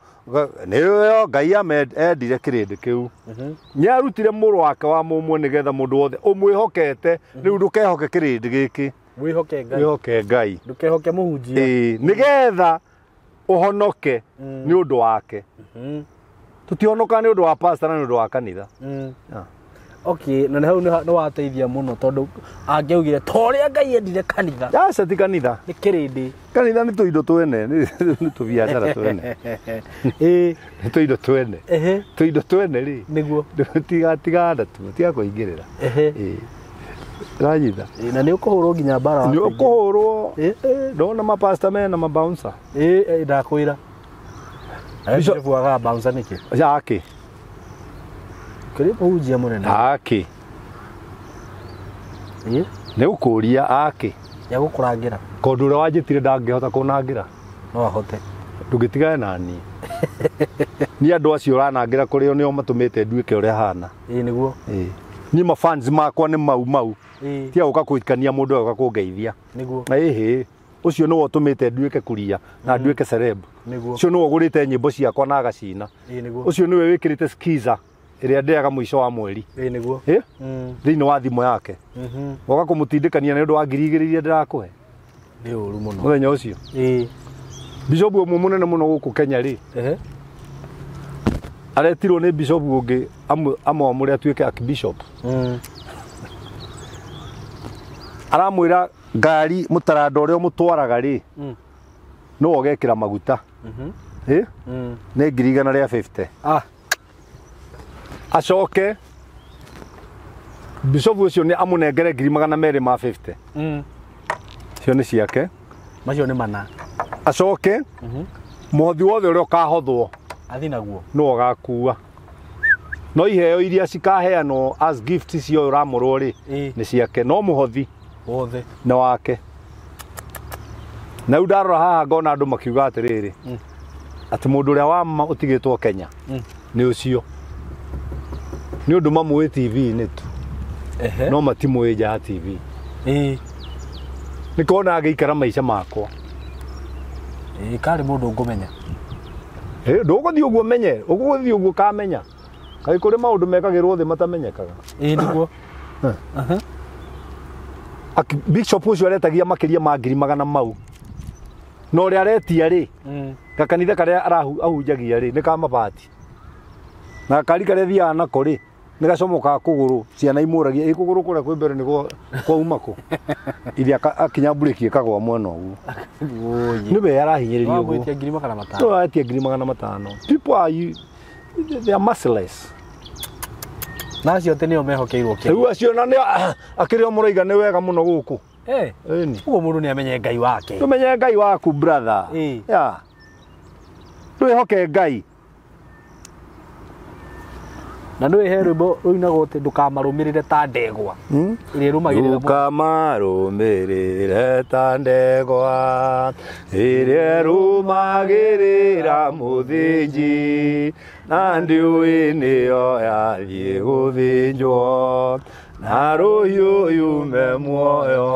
nĩo Ngai endire kĩrĩndĩ kĩu. Nĩarutire mũrũ wake wa mũmwe nĩgetha mũndũ wothe ũmwĩhokete, rĩu ndũkehoke kĩrĩndĩ gĩkĩ. Wĩhoke Ngai. Wĩhoke Ngai. Ndũkehoke mũhunjia. Ĩĩ, nĩgetha ũhonoke nĩ ũndũ wake. Tũtihonoka nĩ ũndũ wa pastor na nĩ ũndũ wa kanitha. Okay, na hau nĩ wateithia mũno tondũ angĩaugire ta ũrĩa Ngai endire kanitha. Aca ti kanitha. Nĩ kĩrĩndĩ. Kanitha nĩ tũindo twene, nĩ tũbiacara twene. Ĩĩ. Nĩ tũindo twene. Tũindo twene rĩ. Nĩguo. Tiga tu, tiga kũingĩrĩra. Ĩĩ. Ranyitha. Na nĩ ũkũhũrwo nginya mbara. Nĩ ũkũhũrwo. Ndona mapasta mena mabouncer. Ĩĩ ndakwĩra. Bishop aga bouncer nĩkĩ? Yake. Kĩrĩ mũhunjia mũnene. Ake. Ĩĩ. Nĩ ũkũria ake. Ya gũkũrangĩra. Kondũ ũrĩa wanjĩtire ndangĩhota kũnangĩra. No ahote. Ndũngĩtigane na niĩ. Niĩ andũ acio ũranangĩra kũrĩ o nĩo matũmĩte nduĩke ũrĩa hana. Ĩĩ nĩguo. Ĩĩ. Niĩ mafans makwa nĩ mau mau. Ĩĩ. Tiga gũka kũikania mũndũ agoka kũngeithia. Nĩguo. Ĩhĩ. Ũcio nĩwe ũtũmĩte nduĩke kuria na nduĩke celeb. Nĩguo. Ũcio nĩwe ũgũrĩte nyĩmbo ciakwa na agacina. Ĩĩ nĩguo. Ũcio nĩwe wĩkĩrĩte skiza ĩrĩa ndĩaga mũico wa mweri. Ĩĩ nĩguo. Ĩ? Thĩinĩ wa thimũ yake. Woka kũmũtindĩkania nĩ ũndũ wa 2,000 iria ndĩrakũhe. Nĩ ũru mũno. Mũthenya ũcio. Ĩĩ. Bishop ũmwe mũnene mũno gũkũ Kenya rĩ. Aretirwo nĩ bishop ũngĩ amwamũre atuĩke archbishop. Aramwĩra ngari mũtaranda ũrĩa ũmũtwaraga rĩ, nĩwe ũgekĩra maguta. Ĩ? Nĩ 150,000. Acoke bishop ũcio nĩ amũnengere 250,000. Icio nĩ ciake. Macio nĩ mana. Acoke mũhothi wothe ũrĩa ũkahothwo athi naguo nĩwe ũgakua. No iheo iria cikaheanwo as gift icio ũramũrwo rĩ nĩ ciake, no mũhothi wothe nĩ wake. Na rĩu ndarora haha ngona andũ makiuga atĩrĩrĩ, atĩ mũndũ ũrĩa wa ma ũtigĩtwo Kenya nĩ ũcio. Nĩ ũndũ mamũĩ TV-inĩ tu. No matimũĩ nja ya TV. Ĩĩ. Nĩkĩo agĩikara maica makwa. Ĩĩ karĩ mũndũ ngũmenya. Ĩĩ ndũgũthiĩ ũguo menye, ũgũthiĩ ũguo kamenya. Kaĩ kũrĩ maũndũ mekagĩrwo thĩ matamenyekaga. Ĩĩ nĩguo. Bishop ũcio aretagia makĩria ma 100,000 mau. Na ũrĩa aretia rĩ, gakanitha karĩa ahunjagia rĩ, nĩ ka mabati. Na gakari karĩa thiaga nako rĩ, nĩ gacomokaga kũgũrũ, ciana imũragia, ĩ kũgũrũ kũrĩa kwĩ mbere nĩ kwauma kũ? Iria akinya mburĩki ĩkagwa mwena ũguo. Nĩwe arahinyĩrĩrio ũguo. Wagwĩtia 500,000. No aretia 500,000. People are, they are merciless. Na acio atĩ nĩo mehokeirwo kĩrĩa. Rĩu acio na nĩ akĩrĩ o mũraiga nĩ wega mũno gũkũ. Ĩni. Ũguo mũndũ nĩ amenye Ngai wake. Tũmenye Ngai waku brother. Yeah. Twĩhoke Ngai. Na nĩ he rwĩmbo rũinagwo atĩ ndũkamarũmĩrĩre ta ndegwa ĩrĩa ĩrũmagĩrĩra Ndũkamarũmĩrĩre ta ndegwa ĩrĩa ĩrũmagĩrĩra mũthĩnji na ndiũĩ nĩyo yathiĩ gũthĩnjwo na rũhiũ yume muoyo.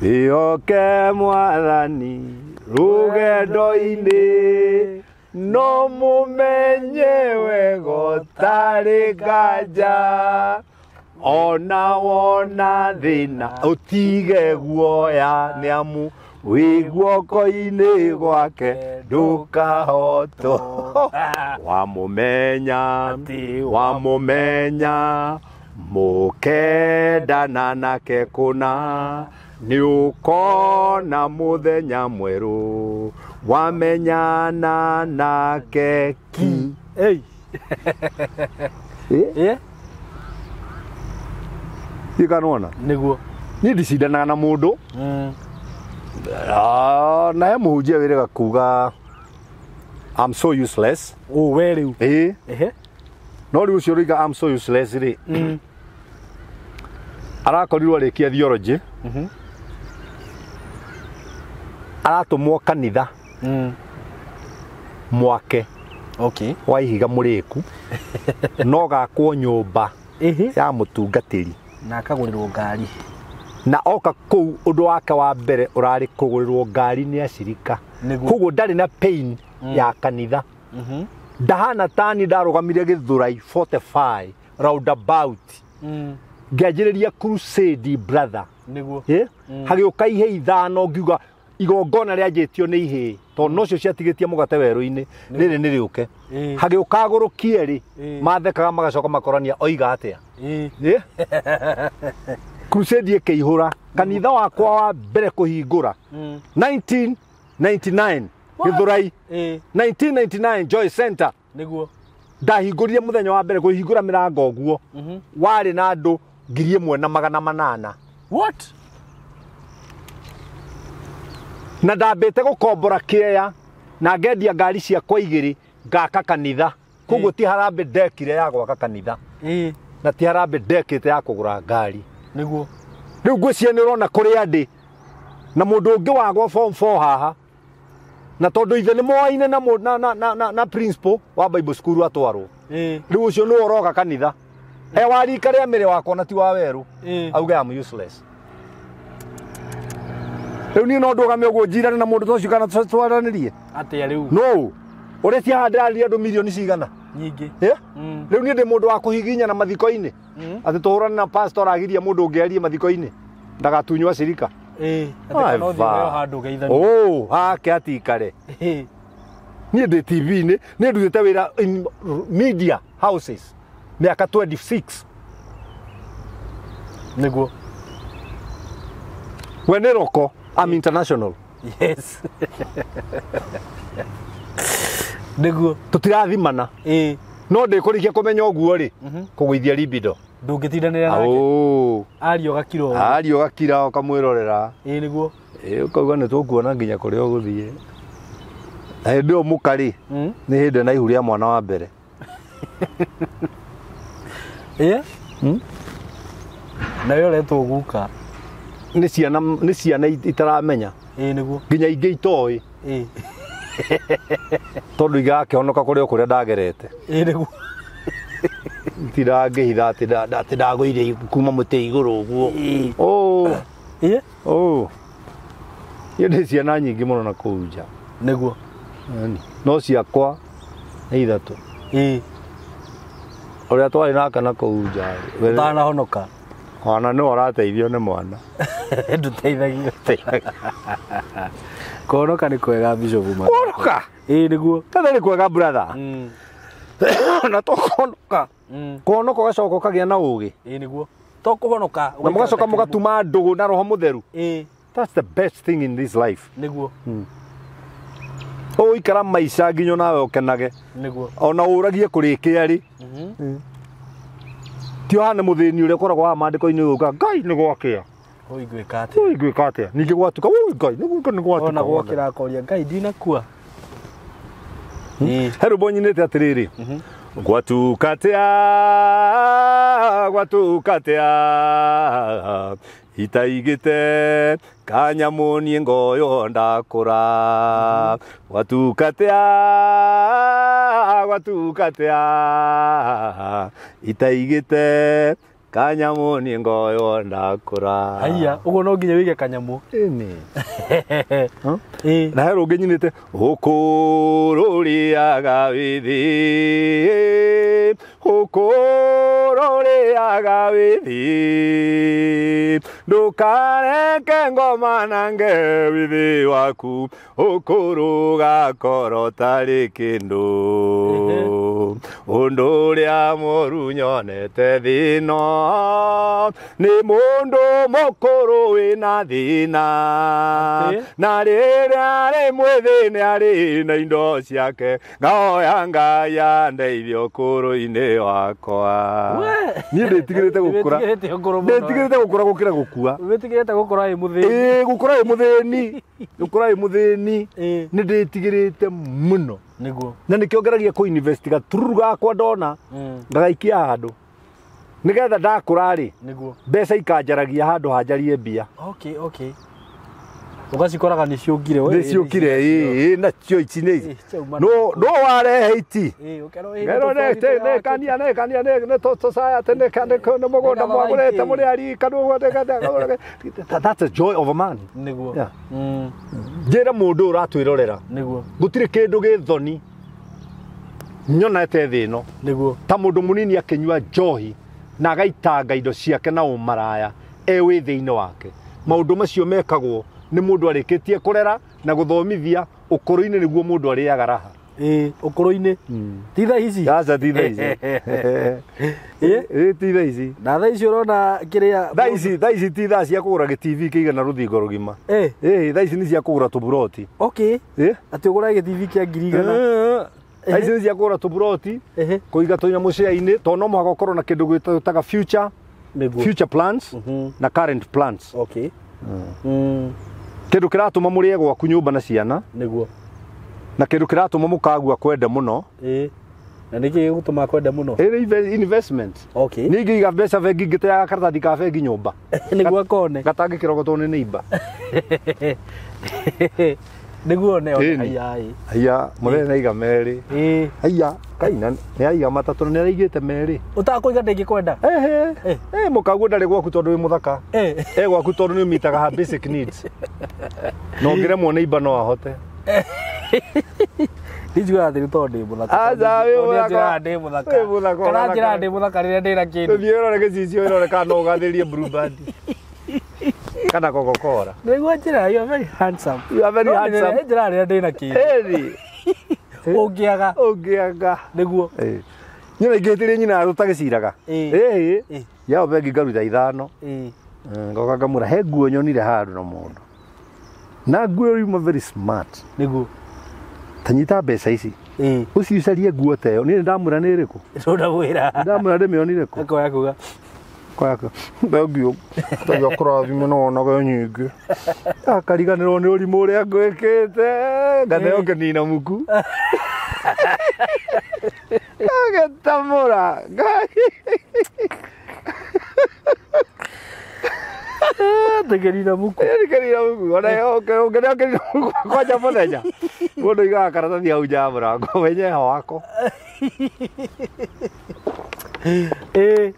Wĩhoke Mwathani rũgendo-inĩ no mũmenye wega ũtarĩ nganja ona wona thĩna ũtige guoya nĩ amu wĩ guoko-inĩ gwake ndũkahotwo. Wamũmenya wamũmenya mũkendana nake kũna nĩ ũkona mũthenya mwerũ wamenyana nake ki. Ei. Ĩ? Ikanona Nĩguo. Niĩ ndicindanaga na mũndũ. Na he mũhunjia wĩrĩga kuga I'm so useless. Ũ we rĩu. Ĩ. Ehe. No rĩu ũcio ũroiga I'm so useless rĩ, arakorirwo arĩkia theology, aratũmwo kanitha mwake Okay. wa ihiga mũrĩku no gakwo nyũmba Ehe. ya mũtungatĩri Na akagũrĩrwo ngari. Na oka kũu ũndũ wake wa mbere ũrarĩ kũgũrĩrwo ngari nĩ acirika. Nĩguo. Koguo ndarĩ na pain ya kanitha. Ndahana tani ndarũgamire Gĩthũrai 45 roundabout ngĩanjĩrĩria crusade brother. Nĩguo. Hagĩũka ihĩ ithano ngiuga igongona rĩanjĩtio nĩ ihĩ tondũ nocio ciatigĩtie mũgate werũ-inĩ rĩrĩ nĩ rĩũke. Hagĩũka agũrũki erĩ mathekaga magacoka makorania oiga atĩa. Crusade ĩkĩihũra kanitha wakwa wa mbere kũhingũra 1999 Gĩthũrai 1999 Joy Center. Nĩguo. Ndahingũrire mũthenya wa mbere kũhingũra mĩrango ũguo warĩ na andũ 1800. What? Na ndambĩte gũkombora kĩeya na ngendia ngari ciakwa igĩrĩ ngaka kanitha. Koguo ti harambĩ ndekire ya gwaka kanitha na ti harambĩ ndekĩte ya kũgũra ngari. Nĩguo. Rĩu ngwĩciria nĩ ũrona kũrĩa ndĩ na mũndũ ũngĩ wagwo form 4 haha na tondũ ithe nĩ moaine na principal wa Bible school atwarwo. Rĩu ũcio nĩwe ũroka kanitha e wa rika rĩa mĩrĩ wakwa na ti wa werũ auge I'm useless. Rĩu niĩ no ndũgame ũguo njirane na mũndũ ta ũcio kana twaranĩrie Atĩa rĩu? No ũrĩa ciahandĩraria andũ mirioni cigana Nyingĩ. Rĩu niĩ ndĩ mũndũ wa kũhiginyana mathiko-inĩ atĩ tũhũrane na pastor agiria mũndũ ũngĩ arie mathiko-inĩ ndagatunywo acirika. Atĩ kana ũthiĩ ũheo handũ ũgeithanie. Oh, hake atikare. Niĩ ndĩ TV-inĩ, niĩ ndutĩte wĩra in media houses mĩaka 26. Nĩguo. We nĩ roko, I'm international. Yes. Nĩguo. Tũtirathimana. No ndĩkũrĩkia kũmenya ũguo rĩ, kũgũithia libido. Ndũngĩtindanĩra nake. Ario gakira ũguo. Ario gakira ũkamwĩrorera. Nĩguo. Ũkauga nĩ tũkuona nginya kũrĩa ũgũthiĩ. Na hĩndĩ ĩyo mũka rĩ, nĩ hĩndĩ na ihu rĩa mwana wa mbere. Nawe ũretwo guka. Nĩ ciana itaramenya. Nĩguo. Nginya ingĩ itoĩ. Tondũ igakĩhonoka kũrĩa kũrĩa ndagerete. Nĩguo. Ntirangĩhitha atĩ ndagũire kuma mũtĩ igũrũ ũguo. Niĩ ndĩ ciana nyingĩ mũno na kũu nja. Nĩguo. No ciakwa nĩ ithatũ. Ũrĩa twarĩ nake na kũu nja. Ũtanahonoka. Ona no ũrateithio nĩ mwana. Ndũteithagio. Kũhonoka nĩ kwega Bishop Mathako. Kũhonoka? Nĩguo. Kada nĩ kwega brother. Na to kũhonoka. Kũhonoka ũgacoka ũkagĩa na ũgĩ. Nĩguo. To kũhonoka. Na mũgacoka mũgatuma ndũgũ na roho mũtheru. That's the best thing in this life. Nĩguo. Ũikara maica nginya nawe ũkenage. Nĩguo. Ona ũragie kũrĩkia rĩ. Ti ũhane mũthĩni ũrĩa ũkoragwo haha maandĩko-inĩ ũgauga Ngai nĩ gwakĩa. Oi ngwĩka atĩa? Oi ngwĩka atĩa? Ningĩ gwatuka, oi Ngai nĩ gwatuka. Ona gwokĩra akoria Ngai ndinakua. He rwĩmbo nyinĩte atĩrĩrĩ, gwatukatia gwatukatia itaigĩte kanyamũ niĩ ngoyo ndakũra, gwatukatia gwatukatia itaigĩte kanyamũ niĩ ngoyo ndakũra. Haiya, ũguo no nginya wĩige kanyamũ. Ĩni. Na he rũngĩ nyinĩte, ũkũrũrĩaga wĩthĩ, ũkũrũrĩaga wĩthĩ, ndũkareke ngoma nange wĩthĩ waku, ũkũrũgakorwo tarĩ kĩndũ, ũndũ ũrĩa mũru nyonete thĩ-ĩno nĩ mũndũ mũkũrũ wĩna thĩna, na rĩrĩa arĩ mwĩthĩ nĩ arĩ na indo ciake, ngahoya Ngai andeithie ũkũrũ-inĩ wakwa. Niĩ ndĩtigĩrĩte gũkũra, ndĩtigĩrĩte gũkũra gũkĩra gũkua. Wĩtigĩrĩte gũkũra wĩ mũthĩni. Ĩĩ, gũkũra wĩ mũthĩni, gũkũra wĩ mũthĩni nĩ ndĩtigĩrĩte mũno. Nĩguo. Na nĩkĩo ngeragia kũ invest gatururu gakwa ndona ngagaikia handũ, nĩgetha ndakũra rĩ, nĩguo mbeca ikanjaragia handũ hanjarie mbia. Okay, okay. Ũgacikoraga nĩ ciũkire. Nĩ ciũkire, ĩĩ, nacio ici nĩ ici. No no warehe iti. Ngero ne kania ne kania ne ne society ne kane ne mũgũnda mwagũrĩte mũrĩ arika. That's a joy of a man. Nĩguo. Njĩra mũndũ ũratwĩrorera. Nĩguo. Gũtirĩ kĩndũ gĩ thoni nyonete thĩ ĩno. Nĩguo. Ta mũndũ mũnini akĩnyua njohi na agaitanga indo ciake na ũmaraya e wĩthĩ-inĩ wake. Maũndũ macio mekagwo nĩ mũndũ arĩkĩtie kũrera na gũthomithia ũkũrũ-inĩ, nĩguo mũndũ arĩaga raha. Ĩĩ, ũkũrũ-inĩ. Ti thaa ici. Aca, ti thaa ici. Ĩĩ, ti thaa ici. Na thaa ici ũrona kĩrĩa thaa ici, thaa ici ti thaa cia kũgũra gĩ-TV kĩigana rũthingo rũgima. Ĩĩ, thaa ici nĩ cia kũgũra tũburoti. Okay. Ĩĩ. Atĩ ũgũrage gĩ-TV kĩa 100,000. Thaa ici nĩ cia kũgũra tũburoti, kũiga tũnyamũ share-inĩ, tondũ no mũhaka ũkorwo na kĩndũ gwĩtaga future, future plans na current plans. Okay. Kĩndũ kĩratũma mũrĩe gwaku nyũmba na ciana. Nĩguo. Na kĩndũ kĩratũma mũkagua kwenda mũno. Ĩĩ. Na nĩkĩ gĩgũtũma kwenda mũno? Ĩĩ, investment. Okay. Niĩ ingĩiga mbeca bengi ngĩteaga karatathi ka bengi nyũmba. Nĩguo akone. Gatangĩkĩrogotwo nĩ neighbor. Nĩguo one one. Haiya. Haiya, mũthenya nĩaiga merĩ. Ĩĩ. Haiya, kaina nĩaiga matatũ na nĩaraigĩte merĩ. Ũtakũiga ndĩngĩkwenda. Ehe. Eh, mũkaguo ndarĩ gwaku tondũ wĩ mũthaka. Eh, gwaku tondũ nĩ ũmitaga ha basic needs. Na ũngĩremwo neighbor no ahote. Ndinjugaga atĩ nĩ tondũ ndĩ mũthaka. Aca, wĩ mũthaka. Njĩraga ndĩ mũthaka. Wĩ mũthaka. Kana njĩraga ndĩ mũthaka rĩrĩa ndĩna kĩndũ. Thiĩ ũrore gĩcicio ũrore kana no ũgathĩrie Blue Band. Kana Coca-Cola. Nĩguo njĩra, you are very handsome. You are very handsome. Njĩraga rĩrĩa ndĩna kĩndũ. Ĩni. Ũngĩaga. Ũngĩaga. Nĩguo. Nyina ingĩhĩtĩria nyina tũtagĩciraga. Ĩĩ. Yao bengi ngaruta 5. Ĩĩ. Ngoka ngamũra he nguo nyonire handũ na mũndũ. Na nguo ĩyo yuma very smart. Nĩguo. Tanyita mbeca ici. Ĩĩ. Ũcio ũcarie nguo ta ĩyo. Niĩ nĩndamwĩra nĩ ĩrĩkũ. Ndamwĩra. Ndamwĩra ndĩmĩonire kũ. Akoya kuga. Koya kuga. Thengiũ. Ngai akũrathime na wonage nyingĩ. Akariganĩrwo nĩ ũrimũ ũrĩa ngwĩkĩte. Nganeo ngĩnina muku. Agĩtamũra. Ngĩnina muku. Ngĩnina muku. Ona ũngĩneo ngĩnina muku kwanja mũthenya. Mũndũ aigaga karatathi hau nja ya mũrango wenyewe wako. Ĩĩ.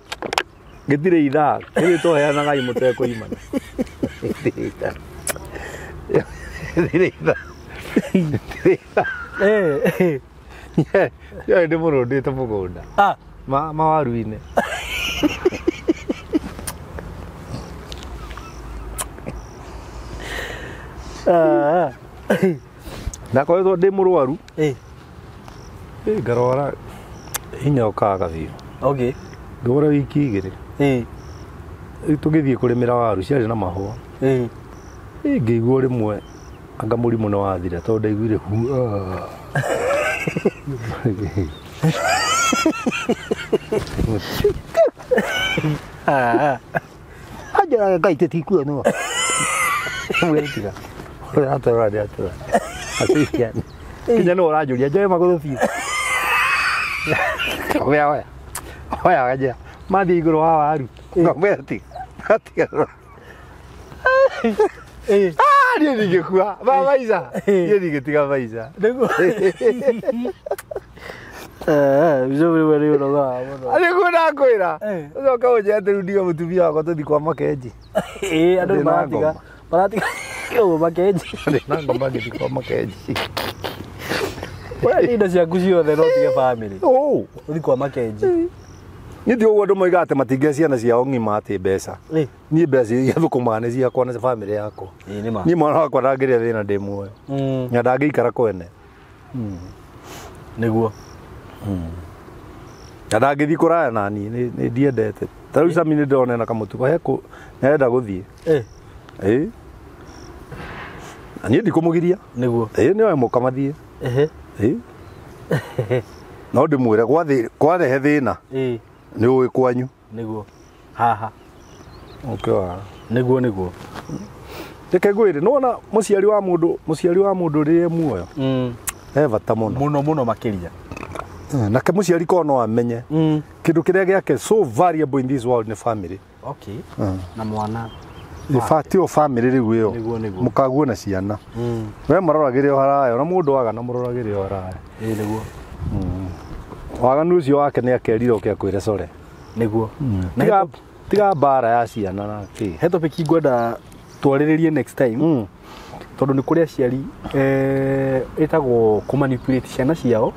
Gĩtirĩ ithaa. Rĩu tũheanaga mũtekũimana. Gĩtirĩ ithaa. Gĩtirĩ ithaa. Gĩtirĩ ithaa. Ĩĩ. Nĩ ndĩmũrũndĩte mũgũnda. Mawaru-inĩ. Ndakoretwo ndĩ mũrwaru. Ĩĩ. Ngarwara hinya ũkaga biũ. Okay. Ngĩgũra wiki 2. Ĩĩ. Rĩu tũgĩthiĩ kũrĩmĩra waru ciarĩ na mahũa. Ĩĩ. Ngĩigua rĩmwe anga mũrimũ nĩ wathira tondũ ndaiguire hu. Anjĩraga Ngai tĩtikuo. Mwĩtiga. Ũrĩa atũra nĩ atũra. Atĩ Kinya nĩ ũranjũria njoe magũrũ biũ. Oya oya. Oya gajia. Mathiĩ igũrũ wa waru. Ngamwĩra tiga. Tiga. Ah, niĩ ndingĩkua. Ba maica. Niĩ ndingĩtiga maica. Nĩguo. Bishop rĩmwe nĩ ũnogaga mũno. Nĩguo ndakwĩra. Eh. Ũcoka ũnjĩre atĩ rĩu ndige mũtumia wakwa tũthiĩ kwa Makenji. Ĩĩ, andũ nĩ Ndĩ na maratiga ngoma. maratiga ũguo Makenji. Ndĩ na ngoma ngĩthiĩ kwa Makenji. Ũrĩa indo ciaku ciothe no ũtige family. Oh. Ũthiĩ kwa Makenji. Niĩ ti ũguo andũ moigaga atĩ matingĩhe ciana ciao ng'ima atĩ mbeca. Ĩĩ. Niĩ mbeca iria thũkũmaga nĩ ciakwa na bamĩrĩ yakwa. Ĩĩ nĩ ma. Niĩ mwana wakwa ndangĩrĩa thĩna ndĩ muoyo. Na ndangĩikara kwene. Nĩguo. Na ndangĩthiĩ kũraya na niĩ nĩ ndiendete. Ta rĩu Sami nĩ ndĩrona ena kamũtugo he kũ nĩarenda gũthiĩ. Ĩĩ. Ĩĩ. Na niĩ ndikũmũgiria. Nĩguo. Ĩĩ nĩoe mũka mathiĩ. Ehe. Ĩĩ. No ndĩmwĩre kwarehe thĩna Ĩĩ. nĩ ũĩ kwanyu. Nĩguo. Haha. Ũkĩ wa. Nĩguo nĩguo. Reke ngwĩre nĩwona mũciari wa mũndũ rĩrĩa e muoyo he bata mũno. Mũno mũno makĩria. Nake mũciari korwo no amenye kĩndũ kĩrĩa gĩake so valuable in this world nĩ family. Okay. Na mwana. Nĩ tio family rĩu ĩyo. Nĩguo nĩguo. Mũkaguo na ciana. We maroragĩre o haraya ona mũndũ wagana mũroragĩre o haraya. Ĩĩ nĩguo. Waganu ũcio wake nĩ akerire ũke akwĩre core. Nĩguo. Na Tiga mbara ya ciana na kĩ. he topic ngwenda twarĩrĩrie next time. Tondũ nĩ kũrĩ aciari ĩtagwo kũ manipulate ciana ciao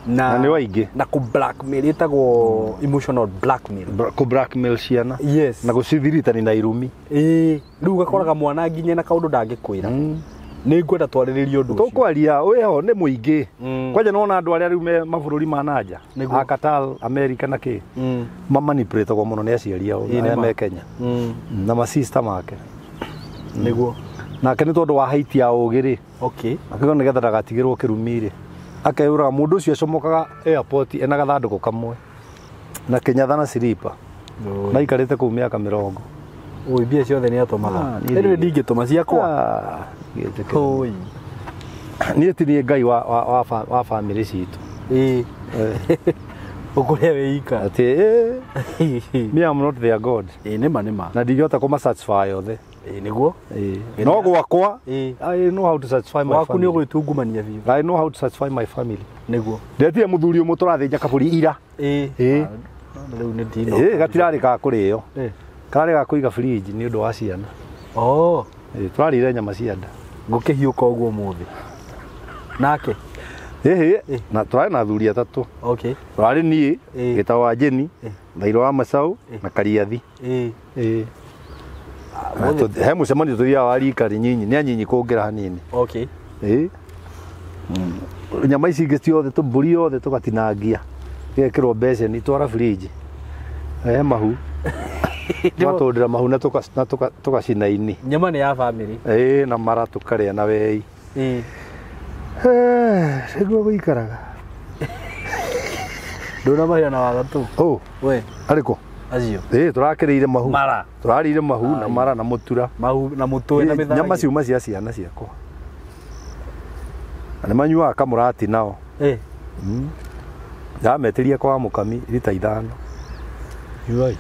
Na nĩ waingĩ. na kũ blackmail ĩtagwo emotional blackmail. Kũ blackmail ciana. Yes. Na gũcithiritani na irumi. Ĩĩ, rĩu ũgakoraga mwana nginya na kaũndũ ndangĩkwĩra. Nĩ ngwenda twarĩrĩrie ũndũ ũcio. Tũkwaria wĩho nĩ mũingĩ. Kwanja nĩwona andũ arĩa rĩu me mabũrũri ma nanja. Nĩguo. A Qatar, America na kĩ. Mamanipulatagwo mũno nĩ aciari ao Ĩĩ, arĩa nĩ ma. me Kenya. Na masista make. Nĩguo. Nake nĩ tondũ wa height ya ũgĩ rĩ. Okay. Akiuga nĩgetha ndagatigĩrwo kĩrumi rĩ. Akeyũraga mũndũ ũcio acomokaga airport ena gathandũkũ kamwe. Na kĩnyatha na silipa. Na aikarĩte kũu mĩaka 20. Oi, mbia ciothe nĩ atũmaga. Ah, niĩ Rĩu ndingĩtũma ciakwa. Ah, ngĩtĩkĩra. Oi. Niĩ ti niĩ Ngai wa bamĩrĩ citũ. Ĩĩ. Ũkũrĩa wĩ ika. Atĩ me am not their God. Ĩĩ nĩ ma nĩ ma. Na ndingĩhota kũma satisfy othe. Ĩĩ nĩguo. Ĩĩ. No gwakwa Ĩĩ. I know how to satisfy my Waku nĩ family. ũgwĩtungumania biũ. I know how to satisfy my family. Nĩguo. Ndetire mũthuri ũmwe tũrathĩnja kabũri ira. Ĩĩ. Ĩĩ. Rĩu nĩ ndino. Ĩĩ gatirarĩ ga kũrĩo. Ĩĩ. Kararĩ ga kũiga fridge nĩ ũndũ wa ciana. Oh. Ĩĩ tũrarĩire nyama cia nda. Ngũkĩhiũka ũguo ũmũthĩ. Nake. Ĩhĩ na tũrarĩ na athuri atatũ. Okay. Tũrarĩ niĩ Ĩĩ. gĩtagwo wa Jeni, Thairũ wa Macau na Kariathi. Ĩĩ. Ĩĩ. He mũcemanio tũthiaga wa rika rĩnyinyi, nĩ anyinyi kũngĩra hanini. Okay. Ĩĩ. Nyama ici ingĩ ciothe tũmbũri yothe tũgatinangia. Igekĩrwo mbeceni twara fridge. He mahu. Twatũndĩra mahu na tũgacina ini. Nyama nĩ ya family. Ĩĩ na mara tũkarĩa na wei. Ĩĩ. Nĩguo gũikaraga. Ndũnamaria na wagatũ. Oh, We, arĩkũ? acio. Ĩĩ tũrakĩrĩire mahu. Mara. Tũrarĩire mahu na mara na mũtura. Mahu na mũtwe na mĩthagi. Nyama ciuma cia ciana ciakwa. Na nĩ manyuaga kamũrati nao. Ĩĩ. Ndametĩria kwa mũkami rita 5. Nyuai.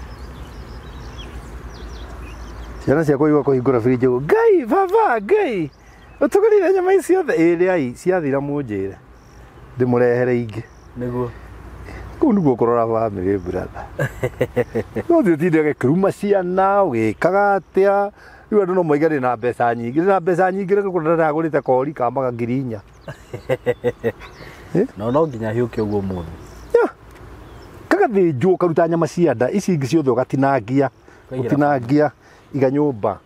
Ciana ciakwa igua kũhingũra fridge ũguo, Ngai baba Ngai ũtũgũrĩire nyama ici ciothe. Ĩĩ rĩai ciathira mũnjĩre ndĩmũrehere ingĩ. Nĩguo. Kũu nĩguo kũrora bamĩrĩ brother. No thiĩ ũtinde ũgĩkĩruma ciana ũgĩkaga atĩa. Rĩu andũ no moige ndĩ na mbeca nyingĩ. Ndĩ na mbeca nyingĩ rĩu kũrĩa ndagũrĩte kori ka maga 4,000. No no nginya hiũke ũguo ũmũthĩ. Kagathĩnjwo ũkaruta nyama cia nda ici ingĩ ciothe ũgatinangia. Ũkaigĩra Ũtinangia iga nyũmba.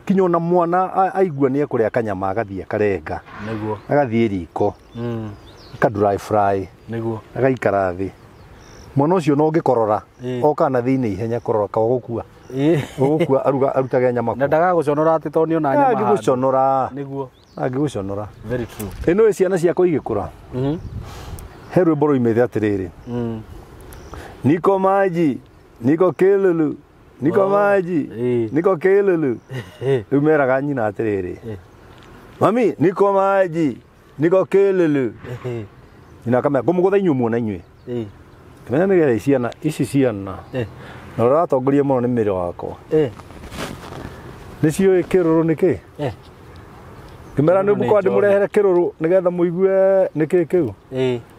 Kinya ona mwana aigua nĩ ekũrĩa kanyama agathiĩ akarenga. Nĩguo. Agathiĩ riko. Aka dry fry. Nĩguo. Agaikara thĩ. Mwana ũcio no ũngĩkorora Ĩĩ. oka na thĩinĩ ihenya kũrora ka ũgũkua. Ĩĩ. Ũgũkua arutage nyama Na ndagagũconora atĩ tondũ nĩona nyama. handũ. Angĩgũconora. Nĩguo. Angĩgũconora. Very true. Ĩno ĩ ciana ciakwa igĩkũra. He rwĩmbo rũimĩte atĩrĩrĩ. Niko maji, niko kelulu, niko Oh, maji, ĩĩ. niko kelulu. Rĩu meraga nyina atĩrĩrĩ. Mami, niko maji, Niko kĩlulu. Nyina akamera ngũmũgũtha inyuĩ muona inyuĩ. Kĩmenya nĩ getha ciana ici ciana. Na ũrĩa ũratongoria mũno nĩ mĩrĩ wakwa. Nĩ ciũĩ kĩrũrũ nĩ kĩ? Ngĩmera nĩ mũkwa ndĩmũrehere kĩrũrũ nĩgetha mũigue nĩ kĩ kĩu.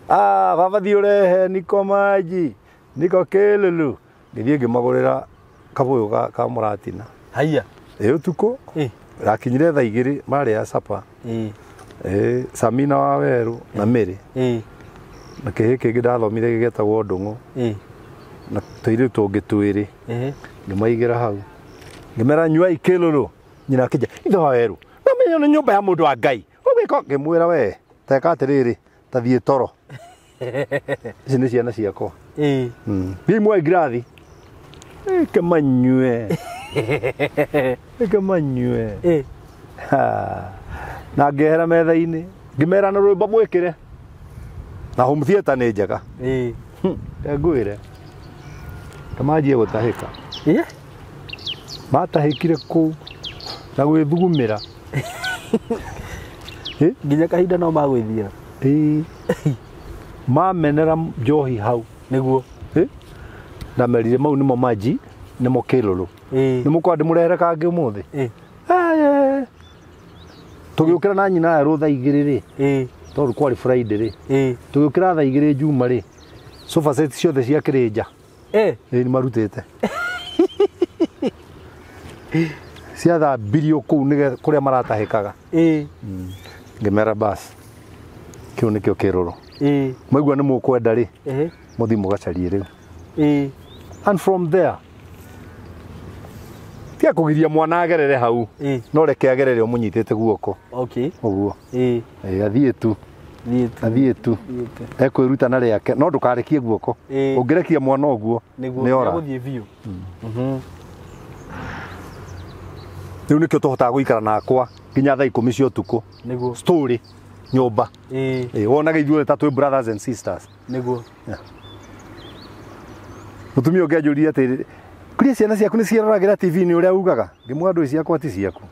Ah, baba thiĩ ũrehe niko maji niko kĩlulu. Ngĩthiĩ ngĩmagũrĩra kabũyũ ka mũratina. Haiya. Ĩ ũtukũ. Rakinyire thaa igĩrĩ marĩa sapa. Samina wa Werũ na Mĩrĩ. Na kĩhĩ kĩngĩ ndathomire gĩgetagwo Ndũng'ũ. Na tũirĩtu tũngĩ twĩrĩ. Ngĩmaigĩra hau. Ngĩmera nyuai kĩlulu. Nyina akĩnja ithe wa Werũ. Namenya nĩ nyũmba ya mũndũ wa Ngai. Ũgĩko ngĩmwĩra we teka atĩrĩrĩ ta thiĩ toro. Ici nĩ ciana ciakwa. Thiĩ muoe ngirathi. Ĩkĩmanyue. Ĩkĩmanyue. Na ngĩehera metha-inĩ. Ngĩmera na rwĩmbo mwĩkĩre. Na home theater nĩ njega. Ngwĩre. Ta manjie gũtahĩka. Matahĩkire kũu na gwĩthugumĩra. Nginya kahinda no magwĩthiĩra. Mamenera njohi hau. Nĩguo. Ndamerire mau nĩmo maji nĩmo kĩlulu. Nĩ mũkwa ndĩmũrehere kangĩ ũmũthĩ. Tũgĩũkĩra na nyina erũ thaa igĩrĩ rĩ. Tondũ kwarĩ Friday rĩ. Tũgĩũkĩra thaa igĩrĩ Juma rĩ. Sofa set ciothe ciakĩrĩ nja. Nĩ marutĩte. Ciathambirio kũu nĩgetha kũrĩa maratahĩkaga. Ngĩmera bas. Kĩu nĩkĩo kĩrũrũ. Mwaigua nĩ mũkwenda rĩ. Mũthiĩ mũgacarie rĩu. And from there tia kũgiria mwana agerere hau. No reke agerere ũmũnyitĩte guoko. Ũguo. Athiĩ tu. Athiĩ tu. Ekwĩruta na rĩake no ndũkarekie guoko. Ũngĩrekia mwana ũguo nĩ ora. Nĩgũthiĩ biũ. Rĩu nĩkĩo tũhotaga gũikara nakwa nginya thaa ikũmi cia ũtukũ. Nĩguo. Story nyũmba. Wonaga ithuothe ta twĩ brothers and sisters. Nĩguo. Mũtumia ũngĩ anjũririe atĩrĩ, kũrĩa ciana ciaku nĩ ciaroragĩra TV nĩ ũrĩa ugaga? Ngĩmwĩra ndũĩ ciakwa ti ciaku.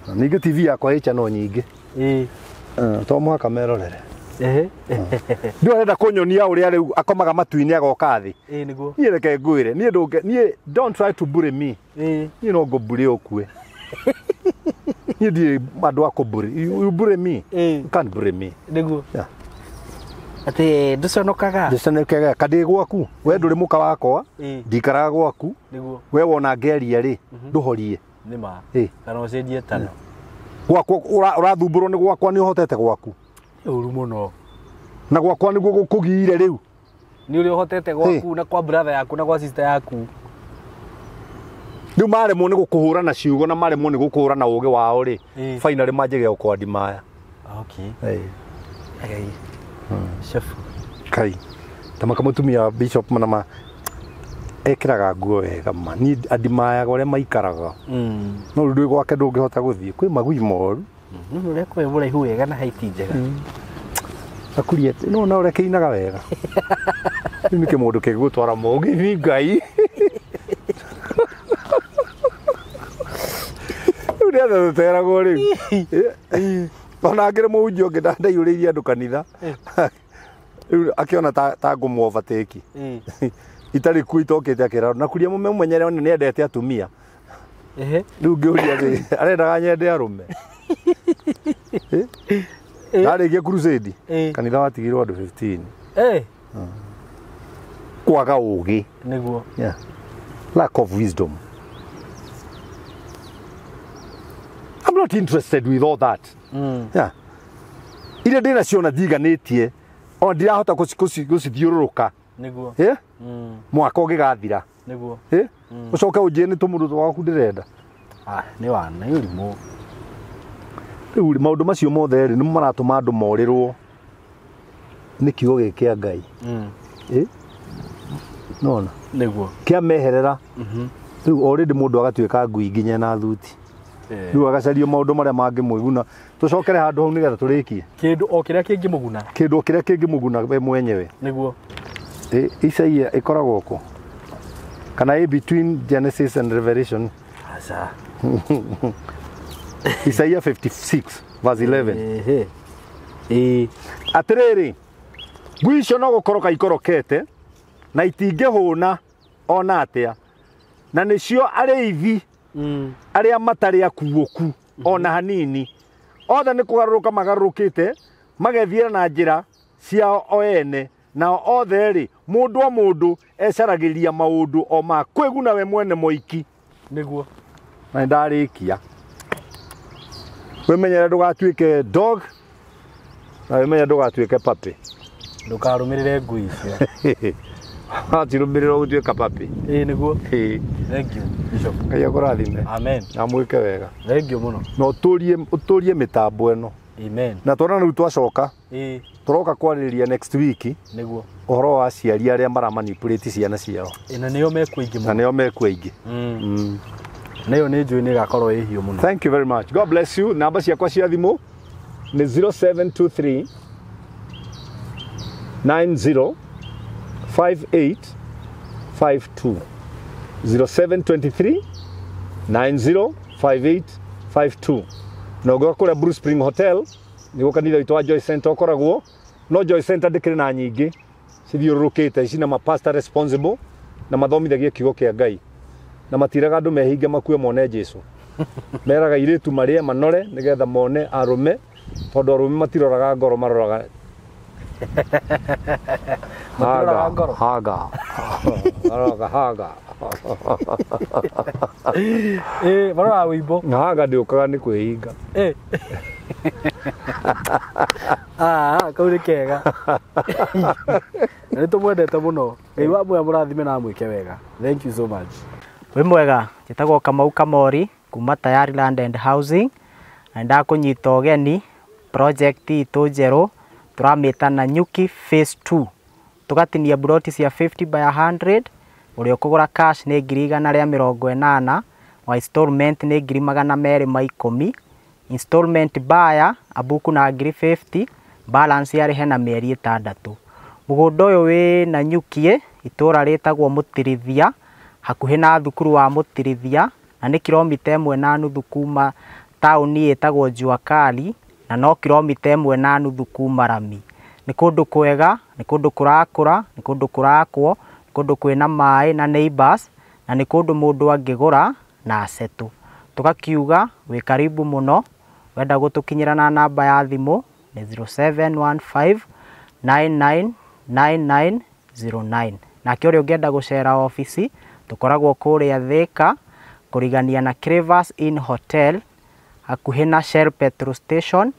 Ningĩ TV yakwa ĩ channel nyingĩ. To mũhaka merorere. Ndũ arenda kũnyonia ũrĩa rĩu akomaga matu-inĩ agoka thĩ. Nĩguo. Niĩ reke ngwĩre, niĩ ndũnge, niĩ don't try to bully me. Niĩ no ngũmbũrĩ ũkue. Niĩ ndirĩ andũ a kũmbũrĩ. You bully me. You can't bully me. Nĩguo. Atĩ ndũconokaga? Ndũconokaga. Ka ndĩ gwaku. We ndũrĩ mũka wakwa. Ndikaraga gwaku. Nĩguo. We wona ngĩaria rĩ, ndũhorie. Nĩ ma. Kana ũcenjie tano. Gwakwa ũrathumbũrwo nĩ gwakwa nĩ ũhotete gwaku. Nĩ ũru mũno. Na gwakwa nĩguo gũkũgiire rĩu. Nĩ ũrĩa ũhotete gwaku na kwa brother yaku na kwa sister yaku. Rĩu maremwo nĩ gũkũhũra na ciugo na maremwo nĩ gũkũhũra na ũgĩ wao rĩ. Finally manjĩge gũkũadmire. Chef. Kai. Ta makamũtumia bishop mana ma ekĩraga nguo wega ma. Niĩ admireaga ũrĩa maikaraga. No rĩu ndwĩ gwake ndũngĩhota gũthiĩ. Kwĩ magui moru. Nĩ ũrĩa kwĩ mũraihu wega na height njega. Akuria no na ũrĩa kĩinaga wega. Rĩu nĩkĩ mũndũ kĩngĩgũtwara mũgithi Ngai. Rĩu nĩ atĩa tũteragwo rĩu. Ona angĩrĩ mũhunjia ũngĩ ndaiyũrĩirie andũ kanitha. Rĩu akĩona ta ngũmũ overtake. Itarĩ kuo itokĩte akĩra na kuria mũmenyere ona nĩ endete atumia. Rĩu ngĩũria atĩ arendaga nyende arũme. Ndarĩkia crusade kanitha watigirwo andũ 15. Kwaga ũgĩ. Nĩguo. Lack of wisdom. I'm not interested with all that. Iria ndĩna cio na ndiganĩtie ona ndirahota gũcithiũrũrũka. Nĩguo. Mwaka ũngĩgathira. Nĩguo. Ũcoke ũnjĩre nĩ tũmũndũ twaku ndĩrenda. Nĩ wa nĩ ũrimũ. Rĩu maũndũ macio mothe rĩ nĩmo maratũma andũ morĩrwo nĩ kiugo gĩkĩ kĩa Ngai. Nona. Nĩguo. Kĩameherera. Rĩu already mũndũ agatuĩka ngui nginya na thuti. Rĩu agacario maũndũ marĩa mangĩmũguna. Tũcokere handũ hau nĩgetha tũrĩkie. Kĩndũ o kĩrĩa kĩngĩmũguna. Kĩndũ o kĩrĩa kĩngĩmũguna we mwenyewe. Nĩguo. Isaia ĩkoragwo kũ? Kana ĩ between Genesis and Revelation? Aca. Isaiah 56 verse 11. Ĩĩ. Atĩrĩrĩ, ngui icio no gũkoroka ikorokete na itingĩhũna ona atĩa, na nĩcio arĩithi arĩa matarĩ akuũku ona hanini, othe nĩ kũgarũrũka magarũrũkĩte magethiĩra na njĩra ciao o ene, nao othe rĩ, mũndũ o mũndũ ecaragĩria maũndũ o ma kwĩguna we mwene moiki. Nĩguo. Na nĩndarĩkia. Wĩmenyere ndũgatuĩke dog na wĩmenyere ndũgatuĩke puppy. Ndũkarũmĩrĩre ngui icio. Watirũmĩrĩra ũgũtuĩka puppy. Ĩĩ nĩguo. Ĩĩ. Thank you Bishop. Ngai akũrathime. Amen. Na mwĩke wega. Thank you mũno. Na ũtũrie mĩtambo ĩno. Amen. Na twana rĩu twacoka. Ĩĩ. Tũroka kwarĩrĩria next week. Nĩguo. Ũhoro wa aciari arĩa maramanipulate ciana ciao. Ĩ, na nĩo mekuo aingĩ Na mũno. nĩo mekuo aingĩ. Na ĩyo nĩ njũĩ nĩ ĩgakorwo ĩ hiũ mũno. Thank you very much. God bless you. Namba ciakwa cia thimũ nĩ 0723 90 58 52. 0723 90 58 52. Na ũngĩũka kũrĩa Blue Spring Hotel nĩguo kanitha witũ wa Joy Center ũkoragwo, no Joy Center ndĩkĩrĩ na nyingĩ cithiũrũrũkĩte, cina ma pastor responsible na mathomithagia kiugo kĩa Ngai na matiraga andũ mehinge makue mone Jesu. Meraga airĩtu marĩe manore nĩgetha mone arũme, tondũ arũme matiroraga ngoro, maroraga Matiroraga ngoro? Haga. Maroraga haga. Ĩĩ, maroraga wĩimbo. Haga ndĩũkaga nĩ kwĩhinga. Ĩĩ. Ah, kau nĩ kega. Na nĩ tũmwendete mũno. Ngai wa muoyo amũrathime na amwĩke wega. Thank you so much. Wĩ mwega, njĩtagwo Kamau Kamori kuma Tayari Land and Housing, na ndakũnyita ũgeni project itũ njerũ tũramĩta Nanyuki Phase 2. Tũgatinia mburoti cia 50 by 100, ũrĩa ũkũgũra cash nĩ 180,000, wa installment nĩ 210,000, installment buyer abuku na 50,000, balance arĩhe na mĩeri 6. Mũgũnda ũyũ wĩ Nanyuki, itũra rĩtagwo Mũtirithia, hakuhĩ na thukuru wa Mũtirithia, na nĩ kilomita 1.5 kuma taũni ĩtagwo Jua Kali, na no kilomita 1.5 kuma Rami. Nĩ kũndũ kwega, nĩ kũndũ kũrakũra, nĩ kũndũ kũrakwo, nĩ kũndũ kwĩna maĩ na neighbors, na nĩ kũndũ mũndũ angĩgũra na asetũ. Tũgakiuga wĩ karibu mũno, wenda gũtũkinyĩra na namba ya thimũ nĩ 0715 999909. Nake ũrĩa ũngĩenda gũcera obici, tũkoragwo kũrĩa Thika, kũrigania na Crevas Inn Hotel, hakuhĩ na Shell Petrol Station,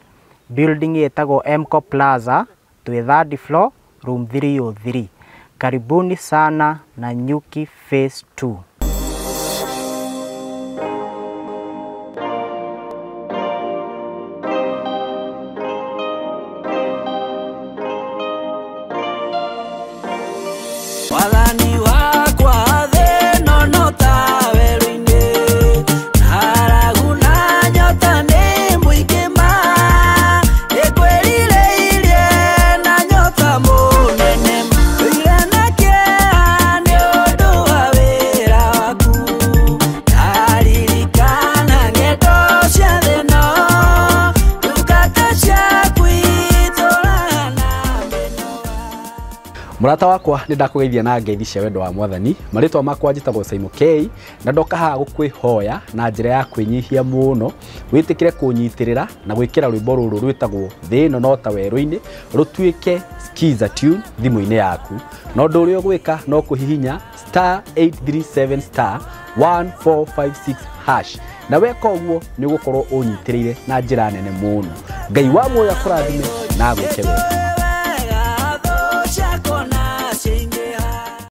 building ĩtagwo Mco Plaza, twĩ third floor, room 303. Karibuni sana Nanyuki Phase 2. Wathani wakwa thĩ no ta werũ-inĩ, ng'aragu na nyota nĩ mũingĩ ma, nĩngwĩrirĩirie na nyota mũnene, ndũire na kĩeha nĩ ũndũ wa wĩra waku, ndaririkana ng'endo cia thĩ ĩno, ndungata ciaku itũũraga na mĩnoga. Mũrata wakwa nĩ ndakũgeithia na ngeithi cia wendo wa mwathani. Marĩtwa makwa njĩtagwo Simon K, na ndoka haha gũkwĩhoya na njĩra ya kwĩnyihia mũno wĩtĩkĩre kũnyitĩrĩra na gwĩkĩra rwĩmbo rũrũ rwĩtagwo Thĩ ĩno no ta werũ-inĩ rũtuĩke skiza tune thimũ-inĩ yaku. Na ũndũ ũrĩa ũgwĩka no kũhihinya star 837 star 1456 hash, na weka ũguo nĩ ũgũkorwo ũnyitĩrĩire na njĩra nene mũno. Ngai wa muoyo akũrathime na agwĩke wega.